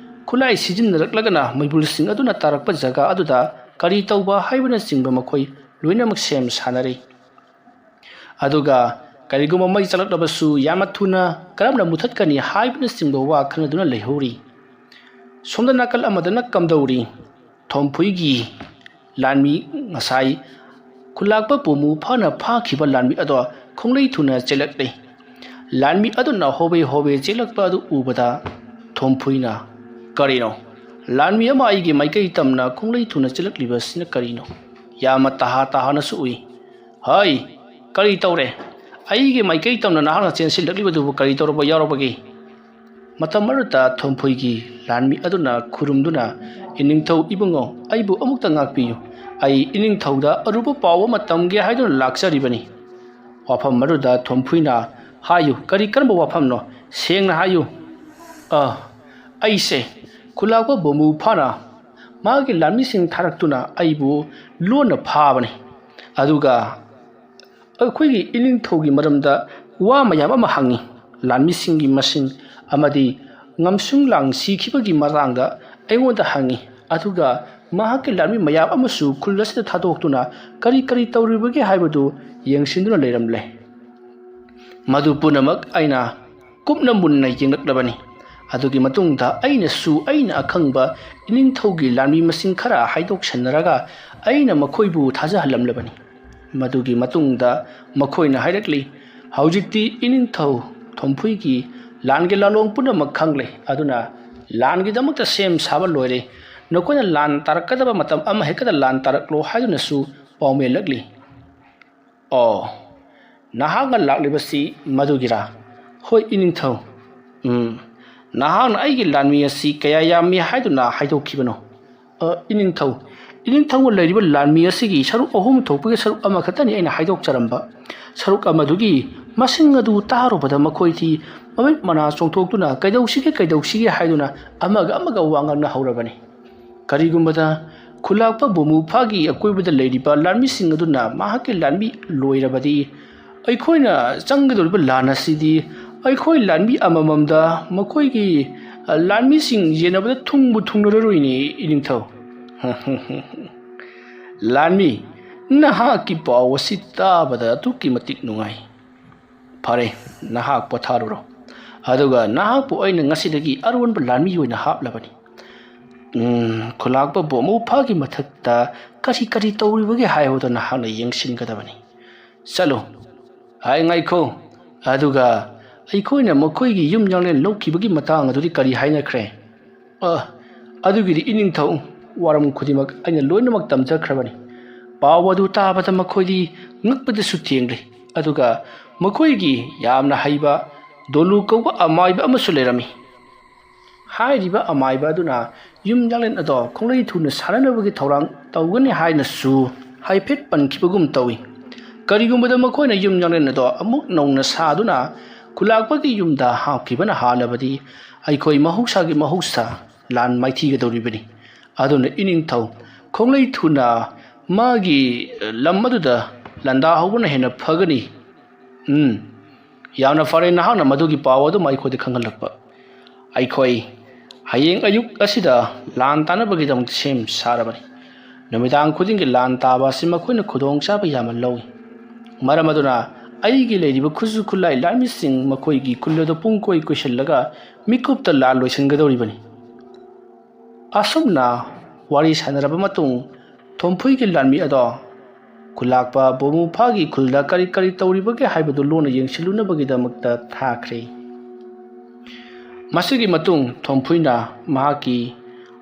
ꯈꯨꯠꯂꯥꯏ ꯁꯤꯖꯤꯟꯅꯔꯛꯂꯒꯅ ꯃꯩꯕꯨꯜꯁꯤꯡ ꯑꯗꯨꯅ ꯇꯥꯔꯛꯄ ꯖꯒꯥ ꯑꯗꯨꯗ ꯀꯔꯤ ꯇꯧꯕ ꯍꯥꯏꯕꯅꯆꯤꯡꯕ ꯃꯈꯣꯏ ꯂꯣꯏꯅꯃꯛ ꯁꯦꯝ ꯁꯥꯅꯔꯤ꯫ ꯑꯗꯨꯒ ꯀꯔꯤꯒꯨꯝꯕ ꯃꯩ ꯆꯥꯛꯂꯛꯂꯕꯁꯨ ꯌꯥꯝꯅ ꯊꯨꯅ ꯀꯔꯝꯅ ꯃꯨꯊꯠꯀꯅꯤ ꯍꯥꯏꯕꯅꯆꯤꯡꯕ ꯋꯥ ꯈꯟꯅꯗꯨꯅ ꯂꯩꯍꯧꯔꯤ꯫ ꯁꯣꯝꯗ ꯅꯥꯀꯜ ꯑꯃꯗꯅ ꯀꯝꯗꯧꯔꯤ? ꯊꯣꯝꯐꯨꯏꯒꯤ ꯂꯥꯟꯃꯤ ꯉꯁꯥꯏ ꯈꯨꯂꯥꯛꯄ ꯄꯨꯃꯨ ꯐꯥꯅ ꯐꯥꯈꯤꯕ ꯂꯥꯟꯃꯤ ꯑꯗꯣ ꯈꯣꯡꯂꯩ ꯊꯨꯅ ꯆꯦꯜꯂꯛꯂꯤ꯫ ꯂꯥꯟꯃꯤ ꯑꯗꯨꯅ ꯍꯣꯕꯦ ꯍꯣꯕꯦ ꯆꯦꯜꯂꯛꯄ ꯑꯗꯨ ꯎꯕꯗ ꯊꯣꯝꯐꯨꯏꯅ, "ꯀꯔꯤꯅꯣ? ꯂꯥꯟꯃꯤ ꯑꯃ ꯑꯩꯒꯤ ꯃꯥꯏꯀꯩ ꯇꯝꯅ ꯈꯣꯡꯂꯩ ꯊꯨꯅ ꯆꯦꯜꯂꯛꯂꯤꯕꯁꯤꯅ ꯀꯔꯤꯅꯣ? ꯌꯥꯝꯅ ꯇꯍꯥ ꯇꯍꯥꯅꯁꯨ ꯎꯏ꯫ ꯍꯩ, ꯀꯔꯤ ꯇꯧꯔꯦ? ꯑꯩꯒꯤ ꯃꯥꯏꯀꯩ ꯇꯝꯅ ꯅꯍꯥꯛꯅ ꯆꯦꯟꯁꯤꯜꯂꯛꯂꯤꯕꯗꯨꯕꯨ ꯀꯔꯤ ꯇꯧꯔꯕ ꯌꯥꯎꯔꯕꯒꯦ?" ꯃꯇꯝ ꯑꯗꯨꯗ ꯊꯣꯝꯐꯨꯏꯒꯤ ꯂꯥꯟꯃꯤ ꯑꯗꯨꯅ ꯈꯨꯔꯨꯝꯗꯨꯅ, "ꯏꯅꯤꯡꯊꯧ ꯏꯕꯨꯡꯉꯣ, ꯑꯩꯕꯨ ꯑꯃꯨꯛꯇ ꯉꯥꯛꯄꯤꯌꯨ꯫ ꯑꯩ ꯏꯅꯤꯡꯊꯧꯗ ꯑꯔꯨꯕ ꯄꯥꯎ ꯑꯃ ꯇꯝꯒꯦ ꯍꯥꯏꯗꯨꯅ ꯂꯥꯛꯆꯔꯤꯕꯅꯤ꯫" ꯋꯥꯐꯝ ꯑꯗꯨꯗ ꯊꯣꯝꯐꯨꯏꯅ, "ꯍꯥꯏꯌꯨ, ꯀꯔꯤ ꯀꯔꯝꯕ ꯋꯥꯐꯝꯅꯣ? ꯁꯦꯡꯅ ꯍꯥꯏꯌꯨ꯫" "ꯑ, ꯑꯩꯁꯦ ꯈꯨꯂꯥꯛꯄ ꯕꯣꯝꯕꯨ ꯐꯥꯅ ꯃꯥꯒꯤ ꯂꯥꯟꯃꯤꯁꯤꯡ ꯊꯥꯔꯛꯇꯨꯅ ꯑꯩꯕꯨ ꯂꯣꯟꯅ ꯐꯥꯕꯅꯤ꯫ ꯑꯗꯨꯒ ꯑꯩꯈꯣꯏꯒꯤ ꯏꯅꯤꯡꯊꯧꯒꯤ ꯃꯔꯝꯗ ꯋꯥ ꯃꯌꯥꯝ ꯑꯃ ꯍꯪꯉꯤ꯫ ꯂꯥꯟꯃꯤꯁꯤꯡꯒꯤ ꯃꯁꯤꯡ ꯑꯃꯗꯤ ꯉꯝꯁꯨꯡ ꯂꯥꯡ ꯁꯤꯈꯤꯕꯒꯤ ꯃꯇꯥꯡꯗ ꯑꯩꯉꯣꯟꯗ ꯍꯪꯉꯤ꯫ ꯑꯗꯨꯒ ꯃꯍꯥꯛꯀꯤ ꯂꯥꯟꯃꯤ ꯃꯌꯥꯝ ꯑꯃꯁꯨ ꯈꯨꯜ ꯑꯁꯤꯗ ꯊꯥꯗꯣꯛꯇꯨꯅ ꯀꯔꯤ ꯀꯔꯤ ꯇꯧꯔꯤꯕꯒꯦ ꯍꯥꯏꯕꯗꯨ ꯌꯦꯡꯁꯤꯟꯗꯨꯅ ꯂꯩꯔꯝꯂꯦ꯫ ꯃꯗꯨ ꯄꯨꯝꯅꯃꯛ ꯑꯩꯅ ꯀꯨꯞꯅ ꯃꯨꯟꯅ ꯌꯦꯡꯂꯛꯂꯕꯅꯤ꯫ ꯑꯗꯨꯒꯤ ꯃꯇꯨꯡꯗ ꯑꯩꯅꯁꯨ ꯑꯩꯅ ꯑꯈꯪꯕ ꯏꯅꯤꯡꯊꯧꯒꯤ ꯂꯥꯟꯃꯤ ꯃꯁꯤꯡ ꯈꯔ ꯍꯥꯏꯗꯣꯛꯁꯟꯅꯔꯒ ꯑꯩꯅ ꯃꯈꯣꯏꯕꯨ ꯊꯥꯖꯍꯜꯂꯝꯂꯕꯅꯤ꯫ ꯃꯗꯨꯒꯤ ꯃꯇꯨꯡꯗ ꯃꯈꯣꯏꯅ ꯍꯥꯏꯔꯛꯂꯤ, "ꯍꯧꯖꯤꯛꯇꯤ ꯏꯅꯤꯡꯊꯧ ꯊꯣꯝꯐꯨꯏꯒꯤ ꯂꯥꯟꯒꯤ ꯂꯥꯂꯣꯡ ꯄꯨꯝꯅꯃꯛ ꯈꯪꯂꯦ, ꯑꯗꯨꯅ ꯂꯥꯟꯒꯤꯗꯃꯛꯇ ꯁꯦꯝ ꯁꯥꯕ ꯂꯣꯏꯔꯦ꯫ ꯅꯈꯣꯏꯅ ꯂꯥꯟ ꯇꯥꯔꯛꯀꯗꯕ ꯃꯇꯝ ꯑꯃꯍꯦꯛꯇꯗ ꯂꯥꯟ ꯇꯥꯔꯛꯂꯣ" ꯍꯥꯏꯗꯨꯅꯁꯨ ꯄꯥꯎꯃꯦꯜꯂꯛꯂꯤ꯫ "ꯑꯣ, ꯅꯍꯥꯛꯅ ꯂꯥꯛꯂꯤꯕꯁꯤ ꯃꯗꯨꯒꯤꯔꯥ?" "ꯍꯣꯏ ꯏꯅꯤꯡꯊꯧ꯫" "ꯎꯝ, ꯅꯍꯥꯛꯅ ꯑꯩꯒꯤ ꯂꯥꯟꯃꯤ ꯑꯁꯤ ꯀꯌꯥ ꯌꯥꯝꯃꯤ ꯍꯥꯏꯗꯨꯅ ꯍꯥꯏꯗꯣꯛꯈꯤꯕꯅꯣ?" "ꯑ, ꯏꯅꯤꯡꯊꯧ, ꯏꯅꯤꯡꯊꯧꯅ ꯂꯩꯔꯤꯕ ꯂꯥꯟꯃꯤ ꯑꯁꯤꯒꯤ ꯁꯔꯨꯛ ꯑꯍꯨꯝ ꯊꯣꯛꯄꯒꯤ ꯁꯔꯨꯛ ꯑꯃꯈꯛꯇꯅꯤ ꯑꯩꯅ ꯍꯥꯏꯗꯣꯛꯆꯔꯝꯕ꯫ ꯁꯔꯨꯛ ꯑꯃꯗꯨꯒꯤ ꯃꯁꯤꯡ ꯑꯗꯨ ꯇꯥꯔꯨꯕꯗ ꯃꯈꯣꯏꯗꯤ ꯃꯃꯤꯠ ꯃꯅꯥ ꯆꯣꯡꯊꯣꯛꯇꯨꯅ ꯀꯩꯗꯧꯁꯤꯒꯦ, ꯀꯩꯗꯧꯁꯤꯒꯦ ꯍꯥꯏꯗꯨꯅ ꯑꯃꯒ ꯑꯃꯒ ꯋꯥ ꯉꯥꯡꯅꯍꯧꯔꯕꯅꯤ꯫ ꯀꯔꯤꯒꯨꯝꯕꯗ ꯈꯨꯂꯥꯛꯄ ꯕꯣꯃꯨꯐꯥꯒꯤ ꯑꯀꯣꯏꯕꯗ ꯂꯩꯔꯤꯕ ꯂꯥꯟꯃꯤꯁꯤꯡ ꯑꯗꯨꯅ ꯃꯍꯥꯛꯀꯤ ꯂꯥꯟꯃꯤ ꯂꯣꯏꯔꯕꯗꯤ ꯑꯩꯈꯣꯏꯅ ꯆꯪꯒꯗꯧꯔꯤꯕ ꯂꯥꯟ ꯑꯁꯤꯗꯤ ꯑꯩꯈꯣꯏ ꯂꯥꯟꯃꯤ ꯑꯃꯃꯝꯗ ꯃꯈꯣꯏꯒꯤ, ꯑ, ꯂꯥꯟꯃꯤꯁꯤꯡ ꯌꯦꯟꯅꯕꯗ ꯊꯨꯡꯕꯨ ꯊꯨꯡꯅꯔꯔꯣꯏꯅꯦ, ꯏꯅꯤꯡꯊꯧ꯫" "ꯂꯥꯟꯃꯤ, ꯅꯍꯥꯛꯀꯤ ꯄꯥꯎ ꯑꯁꯤ ꯇꯥꯕꯗ ꯑꯗꯨꯛꯀꯤ ꯃꯇꯤꯛ ꯅꯨꯡꯉꯥꯏ꯫ ꯐꯔꯦ, ꯅꯍꯥꯛ ꯄꯣꯊꯥꯔꯨꯔꯣ꯫ ꯑꯗꯨꯒ ꯅꯍꯥꯛꯄꯨ ꯑꯩꯅ ꯉꯁꯤꯗꯒꯤ ꯑꯔꯣꯟꯕ ꯂꯥꯟꯃꯤ ꯑꯣꯏꯅ ꯍꯥꯞꯂꯕꯅꯤ꯫ ꯎꯝ, ꯈꯨꯂꯥꯛꯄ ꯕꯣꯃꯨꯐꯥꯒꯤ ꯃꯊꯛꯇ ꯀꯔꯤ ꯀꯔꯤ ꯇꯧꯔꯤꯕꯒꯦ ꯍꯥꯏꯕꯗꯨ ꯅꯍꯥꯛꯅ ꯌꯦꯡꯁꯤꯟꯒꯗꯕꯅꯤ꯫ ꯆꯠꯂꯨ꯫" "ꯑꯩ ꯉꯥꯏꯈꯣ, ꯑꯗꯨꯒ ꯑꯩꯈꯣꯏꯅ ꯃꯈꯣꯏꯒꯤ ꯌꯨꯝ ꯌꯥꯡꯂꯦꯟ ꯂꯧꯈꯤꯕꯒꯤ ꯃꯇꯥꯡ ꯑꯗꯨꯗꯤ ꯀꯔꯤ ꯍꯥꯏꯅꯈ꯭ꯔꯦ?" "ꯑ, ꯑꯗꯨꯒꯤꯗꯤ ꯏꯅꯤꯡꯊꯧ, ꯋꯥꯔꯝ ꯈꯨꯗꯤꯡꯃꯛ ꯑꯩꯅ ꯂꯣꯏꯅꯃꯛ ꯇꯝꯖꯈ꯭ꯔꯕꯅꯤ꯫" ꯄꯥꯎ ꯑꯗꯨ ꯇꯥꯕꯗ ꯃꯈꯣꯏꯗꯤ ꯉꯛꯄꯗꯁꯨ ꯊꯦꯡꯂꯦ꯫ ꯑꯗꯨꯒ ꯃꯈꯣꯏꯒꯤ ꯌꯥꯝꯅ ꯍꯩꯕ ꯗꯣꯂꯨ ꯀꯧꯕ ꯑꯃꯥꯏꯕ ꯑꯃꯁꯨ ꯂꯩꯔꯝꯃꯤ꯫ ꯍꯥꯏꯔꯤꯕ ꯑꯃꯥꯏꯕ ꯑꯗꯨꯅ ꯌꯨꯝ ꯌꯥꯡꯂꯦꯟ ꯑꯗꯣ ꯈꯣꯡꯂꯩ ꯊꯨꯅ ꯁꯥꯟꯅꯅꯕꯒꯤ ꯊꯧꯔꯥꯡ ꯇꯧꯒꯅꯤ ꯍꯥꯏꯅꯁꯨ ꯍꯥꯏꯐꯦꯠ ꯄꯟꯈꯤꯕꯒꯨꯝ ꯇꯧꯏ꯫ ꯀꯔꯤꯒꯨꯝꯕꯗ ꯃꯈꯣꯏꯅ ꯌꯨꯝ ꯌꯥꯡꯂꯦꯟ ꯑꯗꯣ ꯑꯃꯨꯛ ꯅꯧꯅ ꯁꯥꯗꯨꯅ ꯈꯨꯂꯥꯛꯄꯒꯤ ꯌꯨꯝꯗ ꯍꯥꯞꯈꯤꯕꯅ ꯍꯥꯜꯂꯕꯗꯤ ꯑꯩꯈꯣꯏ ꯃꯍꯧꯁꯥꯒꯤ ꯃꯍꯧꯁꯥ ꯂꯥꯟ ꯃꯥꯏꯊꯤꯒꯗꯧꯔꯤꯕꯅꯤ꯫ ꯑꯗꯨꯅ ꯏꯅꯤꯡꯊꯧ ꯈꯣꯡꯂꯩ ꯊꯨꯅ ꯃꯥꯒꯤ ꯂꯝ ꯑꯗꯨꯗ ꯂꯥꯟꯗꯥꯍꯧꯕꯅ ꯍꯦꯟꯅ ꯐꯒꯅꯤ꯫ ꯎꯝ, ꯌꯥꯝꯅ ꯐꯔꯦ ꯅꯍꯥꯛꯅ ꯃꯗꯨꯒꯤ ꯄꯥꯎ ꯑꯗꯨꯝ ꯑꯩꯈꯣꯏꯗ ꯈꯪꯍꯜꯂꯛꯄ꯫ ꯑꯩꯈꯣꯏ ꯍꯌꯦꯡ ꯑꯌꯨꯛ ꯑꯁꯤꯗ ꯂꯥꯟ ꯇꯥꯅꯕꯒꯤꯗꯃꯛ ꯁꯦꯝ ꯁꯥꯔꯕꯅꯤ꯫ ꯅꯨꯃꯤꯗꯥꯡ ꯈꯨꯗꯤꯡꯒꯤ ꯂꯥꯟ ꯇꯥꯕ ꯑꯁꯤ ꯃꯈꯣꯏꯅ ꯈꯨꯗꯣꯡꯆꯥꯕ ꯌꯥꯝꯅ ꯂꯧꯏ꯫ ꯃꯔꯝ ꯑꯗꯨꯅ ꯑꯩꯒꯤ ꯂꯩꯔꯤꯕ ꯈꯨꯠꯁꯨ ꯈꯨꯠꯂꯥꯏ ꯂꯥꯟꯃꯤꯁꯤꯡ ꯃꯈꯣꯏꯒꯤ ꯈꯨꯜ ꯑꯗꯨ ꯄꯨꯡ ꯀꯣꯏ ꯀꯣꯏꯁꯤꯜꯂꯒ ꯃꯤꯀꯨꯞꯇ ꯂꯥꯟ ꯂꯣꯏꯁꯤꯟꯒꯗꯧꯔꯤꯕꯅꯤ꯫ ꯑꯁꯨꯝꯅ ꯋꯥꯔꯤ ꯁꯥꯟꯅꯔꯕ ꯃꯇꯨꯡ, ꯊꯣꯝꯐꯨꯏꯒꯤ ꯂꯥꯟꯃꯤ ꯑꯗꯣ ꯈꯨꯂꯥꯛꯄ ꯕꯣꯃꯨꯐꯥꯒꯤ ꯈꯨꯜꯗ ꯀꯔꯤ ꯀꯔꯤ ꯇꯧꯔꯤꯕꯒꯦ ꯍꯥꯏꯕꯗꯨ ꯂꯣꯟꯅ ꯌꯦꯡꯁꯤꯜꯂꯨꯅꯕꯒꯤꯗꯃꯛꯇ ꯊꯥꯈ꯭ꯔꯦ꯫ ꯃꯁꯤꯒꯤ ꯃꯇꯨꯡ ꯊꯣꯝꯐꯨꯏꯅ ꯃꯍꯥꯛꯀꯤ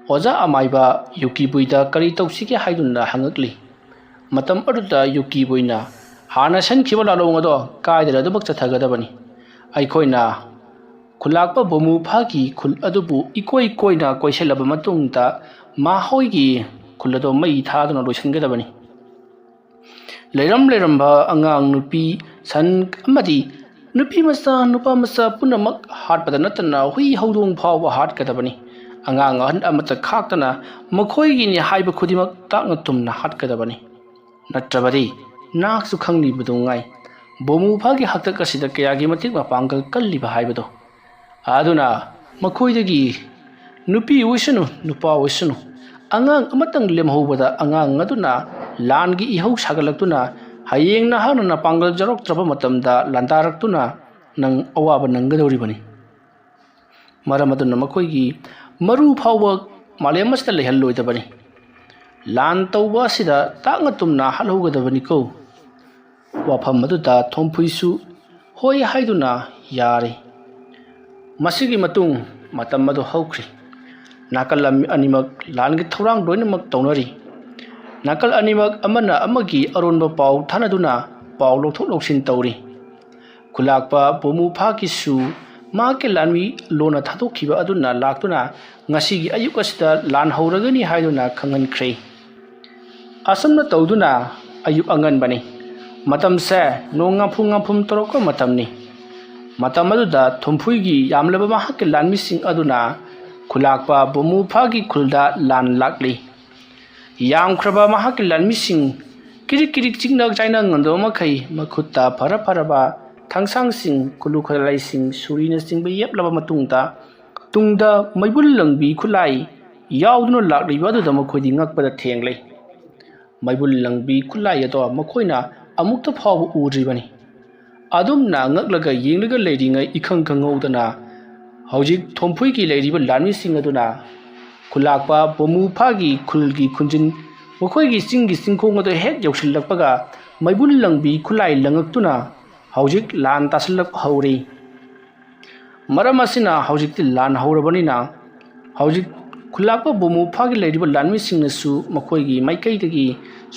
ꯑꯣꯖꯥ ꯑꯃꯥꯏꯕ ꯌꯨꯀꯤꯕꯨꯏꯗ ꯀꯔꯤ ꯇꯧꯁꯤꯒꯦ ꯍꯥꯏꯗꯨꯅ ꯍꯪꯉꯛꯂꯤ꯫ ꯃꯇꯝ ꯑꯗꯨꯗ ꯌꯨꯀꯤꯕꯨꯏꯅ ꯍꯥꯟꯅ ꯁꯟꯈꯤꯕ ꯂꯥꯂꯣꯡ ꯑꯗꯣ ꯀꯥꯏꯗꯅ ꯑꯗꯨꯃꯛ ꯆꯠꯊꯒꯗꯕꯅꯤ꯫ ꯑꯩꯈꯣꯏꯅ ꯈꯨꯂꯥꯛꯄ ꯕꯣꯃꯨꯐꯥꯒꯤ ꯈꯨꯜ ꯑꯗꯨꯕꯨ ꯏꯀꯣꯏ ꯀꯣꯏꯅ ꯀꯣꯏꯁꯤꯜꯂꯕ ꯃꯇꯨꯡꯗ ꯃꯈꯣꯏꯒꯤ ꯈꯨꯜ ꯑꯗꯨ ꯃꯩ ꯊꯥꯗꯨꯅ ꯂꯣꯏꯁꯤꯟꯒꯗꯕꯅꯤ꯫ ꯂꯩꯔꯝ ꯂꯩꯔꯝꯕ ꯑꯉꯥꯡ, ꯅꯨꯄꯤ, ꯁꯟ ꯑꯃꯗꯤ ꯅꯨꯄꯤ ꯃꯆꯥ, ꯅꯨꯄꯥ ꯃꯆꯥ ꯄꯨꯝꯅꯃꯛ ꯍꯥꯠꯄꯗ ꯅꯠꯇꯅ ꯍꯨꯏ ꯍꯧꯗꯣꯡ ꯐꯥꯎꯕ ꯍꯥꯠꯀꯗꯕꯅꯤ꯫ ꯑꯉꯥꯡ ꯑꯍꯟ ꯑꯃꯠꯇ ꯈꯥꯛꯇꯅ ꯃꯈꯣꯏꯒꯤꯅꯤ ꯍꯥꯏꯕ ꯈꯨꯗꯤꯡꯃꯛ ꯇꯥꯛꯅ ꯇꯨꯝꯅ ꯍꯥꯠꯀꯗꯕꯅꯤ꯫ ꯅꯠꯇ꯭ꯔꯕꯗꯤ ꯅꯍꯥꯛꯁꯨ ꯈꯪꯂꯤꯕꯗꯨ ꯉꯥꯏ, ꯕꯣꯃꯨꯐꯥꯒꯤ ꯍꯥꯛꯇꯛ ꯑꯁꯤꯗ ꯀꯌꯥꯒꯤ ꯃꯇꯤꯛ ꯃꯄꯥꯡꯒꯜ ꯀꯜꯂꯤꯕ ꯍꯥꯏꯕꯗꯣ꯫ ꯑꯗꯨꯅ ꯃꯈꯣꯏꯗꯒꯤ ꯅꯨꯄꯤ ꯑꯣꯏꯁꯅꯨ, ꯅꯨꯄꯥ ꯑꯣꯏꯁꯅꯨ, ꯑꯉꯥꯡ ꯑꯃꯇꯪ ꯂꯦꯝꯍꯧꯕꯗ ꯑꯉꯥꯡ ꯑꯗꯨꯅ ꯂꯥꯟꯒꯤ ꯏꯍꯧ ꯁꯥꯒꯠꯂꯛꯇꯨꯅ ꯍꯌꯦꯡ ꯅꯍꯥꯛꯅ ꯅꯄꯥꯡꯒꯜ ꯌꯥꯎꯔꯛꯇ꯭ꯔꯕ ꯃꯇꯝꯗ ꯂꯥꯟꯗꯥꯔꯛꯇꯨꯅ ꯅꯪ ꯑꯋꯥꯕ ꯅꯪꯒꯗꯧꯔꯤꯕꯅꯤ꯫ ꯃꯔꯝ ꯑꯗꯨꯅ ꯃꯈꯣꯏꯒꯤ ꯃꯔꯨ ꯐꯥꯎꯕ ꯃꯥꯂꯦꯝ ꯑꯁꯤꯗ ꯂꯩꯍꯜꯂꯣꯏꯗꯕꯅꯤ꯫ ꯂꯥꯟ ꯇꯧꯕ ꯑꯁꯤꯗ ꯇꯥꯛꯅ ꯇꯨꯝꯅ ꯍꯥꯠꯍꯧꯒꯗꯕꯅꯤꯀꯣ꯫ ꯋꯥꯐꯝ ꯑꯗꯨꯗ ꯊꯣꯝꯐꯨꯏꯁꯨ ꯍꯣꯏ ꯍꯥꯏꯗꯨꯅ ꯌꯥꯔꯦ꯫ ꯃꯁꯤꯒꯤ ꯃꯇꯨꯡ ꯃꯇꯝ ꯑꯗꯨ ꯍꯧꯈ꯭ꯔꯦ꯫ ꯅꯥꯀꯜ ꯑꯅꯤꯃꯛ ꯂꯥꯟꯒꯤ ꯊꯧꯔꯥꯡ ꯂꯣꯏꯅꯃꯛ ꯇꯧꯅꯔꯤ꯫ ꯅꯥꯀꯜ ꯑꯅꯤꯃꯛ ꯑꯃꯅ ꯑꯃꯒꯤ ꯑꯔꯣꯟꯕ ꯄꯥꯎ ꯊꯥꯅꯗꯨꯅ ꯄꯥꯎ ꯂꯧꯊꯣꯛ ꯂꯧꯁꯤꯟ ꯇꯧꯔꯤ꯫ ꯈꯨꯂꯥꯛꯄ ꯄꯣꯃꯨꯐꯥꯒꯤꯁꯨ ꯃꯍꯥꯛꯀꯤ ꯂꯥꯟꯃꯤ ꯂꯣꯟꯅ ꯊꯥꯗꯣꯛꯈꯤꯕ ꯑꯗꯨꯅ ꯂꯥꯛꯇꯨꯅ ꯉꯁꯤꯒꯤ ꯑꯌꯨꯛ ꯑꯁꯤꯗ ꯂꯥꯟ ꯍꯧꯔꯒꯅꯤ ꯍꯥꯏꯗꯨꯅ ꯈꯪꯍꯟꯈ꯭ꯔꯦ꯫ ꯑꯁꯨꯝꯅ ꯇꯧꯗꯨꯅ ꯑꯌꯨꯛ ꯑꯉꯟꯕꯅꯤ꯫ ꯃꯇꯝꯁꯦ ꯅꯣꯡ ꯉꯥꯝꯐꯨ ꯉꯥꯝꯐꯨꯝ ꯇꯧꯔꯛꯄ ꯃꯇꯝꯅꯤ꯫ ꯃꯇꯝ ꯑꯗꯨꯗ ꯊꯨꯝꯐꯨꯏꯒꯤ ꯌꯥꯝꯂꯕ ꯃꯍꯥꯛꯀꯤ ꯂꯥꯟꯃꯤꯁꯤꯡ ꯑꯗꯨꯅ ꯈꯨꯂꯥꯛꯄ ꯕꯣꯃꯨꯐꯥꯒꯤ ꯈꯨꯜꯗ ꯂꯥꯟ ꯂꯥꯛꯂꯤ꯫ ꯌꯥꯝꯈ꯭ꯔꯕ ꯃꯍꯥꯛꯀꯤ ꯂꯥꯟꯃꯤꯁꯤꯡ ꯀꯤꯔꯤꯛ ꯀꯤꯔꯤꯛ ꯆꯤꯛꯅ ꯆꯥꯏꯅ ꯉꯝꯗꯕ ꯃꯈꯩ ꯃꯈꯨꯠꯇ ꯐꯔ ꯐꯔꯕ ꯊꯥꯡꯁꯥꯡꯁꯤꯡ, ꯈꯨꯠꯂꯨ ꯈꯨꯠꯂꯥꯏꯁꯤꯡ, ꯁꯨꯔꯤꯅꯆꯤꯡꯕ ꯌꯦꯞꯂꯕ ꯃꯇꯨꯡꯗ ꯇꯨꯡꯗ ꯃꯩꯕꯨꯜ ꯂꯪꯕꯤ ꯈꯨꯠꯂꯥꯏ ꯌꯥꯎꯗꯨꯅ ꯂꯥꯛꯂꯤꯕ ꯑꯗꯨꯗ ꯃꯈꯣꯏꯗꯤ ꯉꯛꯄꯗ ꯊꯦꯡꯂꯦ꯫ ꯃꯩꯕꯨꯜ ꯂꯪꯕꯤ ꯈꯨꯠꯂꯥꯏ ꯑꯗꯣ ꯃꯈꯣꯏꯅ ꯑꯃꯨꯛꯇ ꯐꯥꯎꯕ ꯎꯗ꯭ꯔꯤꯕꯅꯤ꯫ ꯑꯗꯨꯝꯅ ꯉꯛꯂꯒ ꯌꯦꯡꯂꯒ ꯂꯩꯔꯤꯉꯩ ꯏꯈꯪ ꯈꯪꯍꯧꯗꯅ ꯍꯧꯖꯤꯛ ꯊꯣꯝꯐꯨꯏꯒꯤ ꯂꯩꯔꯤꯕ ꯂꯥꯟꯃꯤꯁꯤꯡ ꯑꯗꯨꯅ ꯈꯨꯂꯥꯛꯄ ꯕꯣꯃꯨꯐꯥꯒꯤ ꯈꯨꯜꯒꯤ ꯈꯨꯟꯖꯤꯟ ꯃꯈꯣꯏꯒꯤ ꯆꯤꯡꯒꯤ ꯆꯤꯡꯈꯣꯡ ꯑꯗꯨ ꯍꯦꯛ ꯌꯧꯁꯤꯜꯂꯛꯄꯒ ꯃꯩꯕꯨꯜ ꯂꯪꯕꯤ ꯈꯨꯠꯂꯥꯏ ꯂꯪꯉꯛꯇꯨꯅ ꯍꯧꯖꯤꯛ ꯂꯥꯟ ꯇꯥꯁꯤꯜꯂꯛꯄ ꯍꯧꯔꯤ꯫ ꯃꯔꯝ ꯑꯁꯤꯅ ꯍꯧꯖꯤꯛꯇꯤ ꯂꯥꯟ ꯍꯧꯔꯕꯅꯤꯅ ꯍꯧꯖꯤꯛ ꯈꯨꯂꯥꯛꯄ ꯕꯣꯃꯨꯐꯥꯒꯤ ꯂꯩꯔꯤꯕ ꯂꯥꯟꯃꯤꯁꯤꯡꯅꯁꯨ ꯃꯈꯣꯏꯒꯤ ꯃꯥꯏꯀꯩꯗꯒꯤ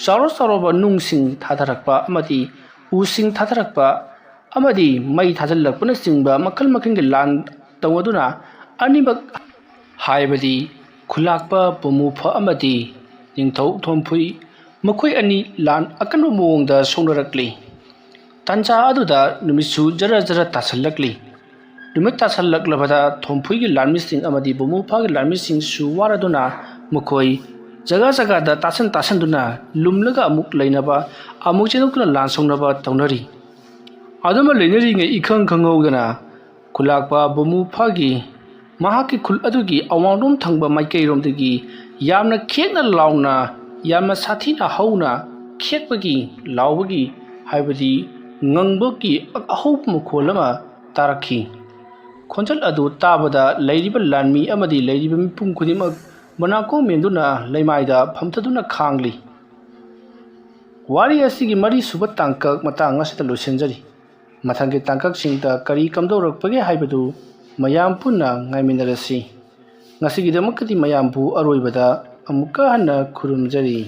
ꯆꯥꯎꯔ ꯆꯥꯎꯔꯕ ꯅꯨꯡꯁꯤꯡ ꯊꯥꯊꯔꯛꯄ ꯑꯃꯗꯤ ꯎꯁꯤꯡ ꯊꯥꯊꯔꯛꯄ ꯑꯃꯗꯤ ꯃꯩ ꯊꯥꯖꯤꯜꯂꯛꯄꯅꯆꯤꯡꯕ ꯃꯈꯜ ꯃꯈꯜꯒꯤ ꯂꯥꯟ ꯇꯧꯅꯗꯨꯅ ꯑꯅꯤꯃꯛ ꯍꯥꯏꯕꯗꯤ ꯈꯨꯂꯥꯛꯄ ꯕꯣꯃꯨꯐ ꯑꯃꯗꯤ ꯅꯤꯡꯊꯧ ꯊꯣꯝꯐꯨꯏ ꯃꯈꯣꯏ ꯑꯅꯤ ꯂꯥꯟ ꯑꯀꯟꯕ ꯃꯑꯣꯡꯗ ꯁꯣꯛꯅꯔꯛꯂꯤ꯫ ꯇꯥꯟꯖꯥ ꯑꯗꯨꯗ ꯅꯨꯃꯤꯠꯁꯨ ꯖꯔ ꯖꯔ ꯇꯥꯁꯜꯂꯛꯂꯤ꯫ ꯅꯨꯃꯤꯠ ꯇꯥꯁꯜꯂꯛꯂꯕꯗ ꯊꯣꯝꯐꯨꯏꯒꯤ ꯂꯥꯟꯃꯤꯁꯤꯡ ꯑꯃꯗꯤ ꯕꯣꯃꯨꯐꯥꯒꯤ ꯂꯥꯟꯃꯤꯁꯤꯡꯁꯨ ꯋꯥꯔꯗꯨꯅ ꯃꯈꯣꯏ ꯖꯒꯥ ꯖꯒꯥꯗ ꯇꯥꯁꯟ ꯇꯥꯁꯟꯗꯨꯅ ꯂꯨꯝꯂꯒ ꯑꯃꯨꯛ ꯂꯩꯅꯕ, ꯑꯃꯨꯛ ꯆꯦꯟꯊꯣꯛꯇꯨꯅ ꯂꯥꯟ ꯁꯣꯛꯅꯕ ꯇꯧꯅꯔꯤ꯫ ꯑꯗꯨꯃ ꯂꯩꯅꯔꯤꯉꯩ ꯏꯈꯪ ꯈꯪꯍꯧꯗꯅ ꯈꯨꯂꯥꯛꯄ ꯕꯣꯃꯨꯐꯥꯒꯤ ꯃꯍꯥꯛꯀꯤ ꯈꯨꯜ ꯑꯗꯨꯒꯤ ꯑꯋꯥꯡꯂꯣꯝ ꯊꯪꯕ ꯃꯥꯏꯀꯩꯔꯣꯝꯗꯒꯤ ꯌꯥꯝꯅ ꯈꯦꯛꯅ ꯂꯥꯎꯅ, ꯌꯥꯝꯅ ꯁꯥꯊꯤꯅ ꯍꯧꯅ ꯈꯦꯛꯄꯒꯤ, ꯂꯥꯎꯕꯒꯤ, ꯍꯥꯏꯕꯗꯤ ꯉꯪꯕꯒꯤ ꯑꯍꯧꯕ ꯃꯈꯣꯜ ꯑꯃ ꯇꯥꯔꯛꯈꯤ꯫ ꯈꯣꯟꯖꯦꯜ ꯑꯗꯨ ꯇꯥꯕꯗ ꯂꯩꯔꯤꯕ ꯂꯥꯟꯃꯤ ꯑꯃꯗꯤ ꯂꯩꯔꯤꯕ ꯃꯤꯄꯨꯝ ꯈꯨꯗꯤꯡꯃꯛ ꯃꯅꯥꯀꯣꯡ ꯃꯦꯟꯗꯨꯅ ꯂꯩꯃꯥꯏꯗ ꯐꯝꯊꯗꯨꯅ ꯈꯥꯡꯂꯤ꯫ ꯋꯥꯔꯤ ꯑꯁꯤꯒꯤ ꯃꯔꯤꯁꯨꯕ ꯇꯥꯡꯀꯛ ꯃꯇꯥꯡ ꯑꯁꯤꯗ ꯂꯣꯏꯁꯤꯟꯖꯔꯤ꯫ ꯃꯊꯪꯒꯤ ꯇꯥꯡꯀꯛꯁꯤꯡꯗ ꯀꯔꯤ ꯀꯝꯗꯧꯔꯛꯄꯒꯦ ꯍꯥꯏꯕꯗꯨ ꯃꯌꯥꯝ ꯄꯨꯟꯅ ꯉꯥꯏꯃꯤꯟꯅꯔꯁꯤ꯫ ꯉꯁꯤꯒꯤꯗꯃꯛꯇꯗꯤ ꯃꯌꯥꯝꯕꯨ ꯑꯔꯣꯏꯕꯗ ꯑꯃꯨꯛꯀ ꯍꯟꯅ ꯈꯨꯔꯨꯝꯖꯔꯤ꯫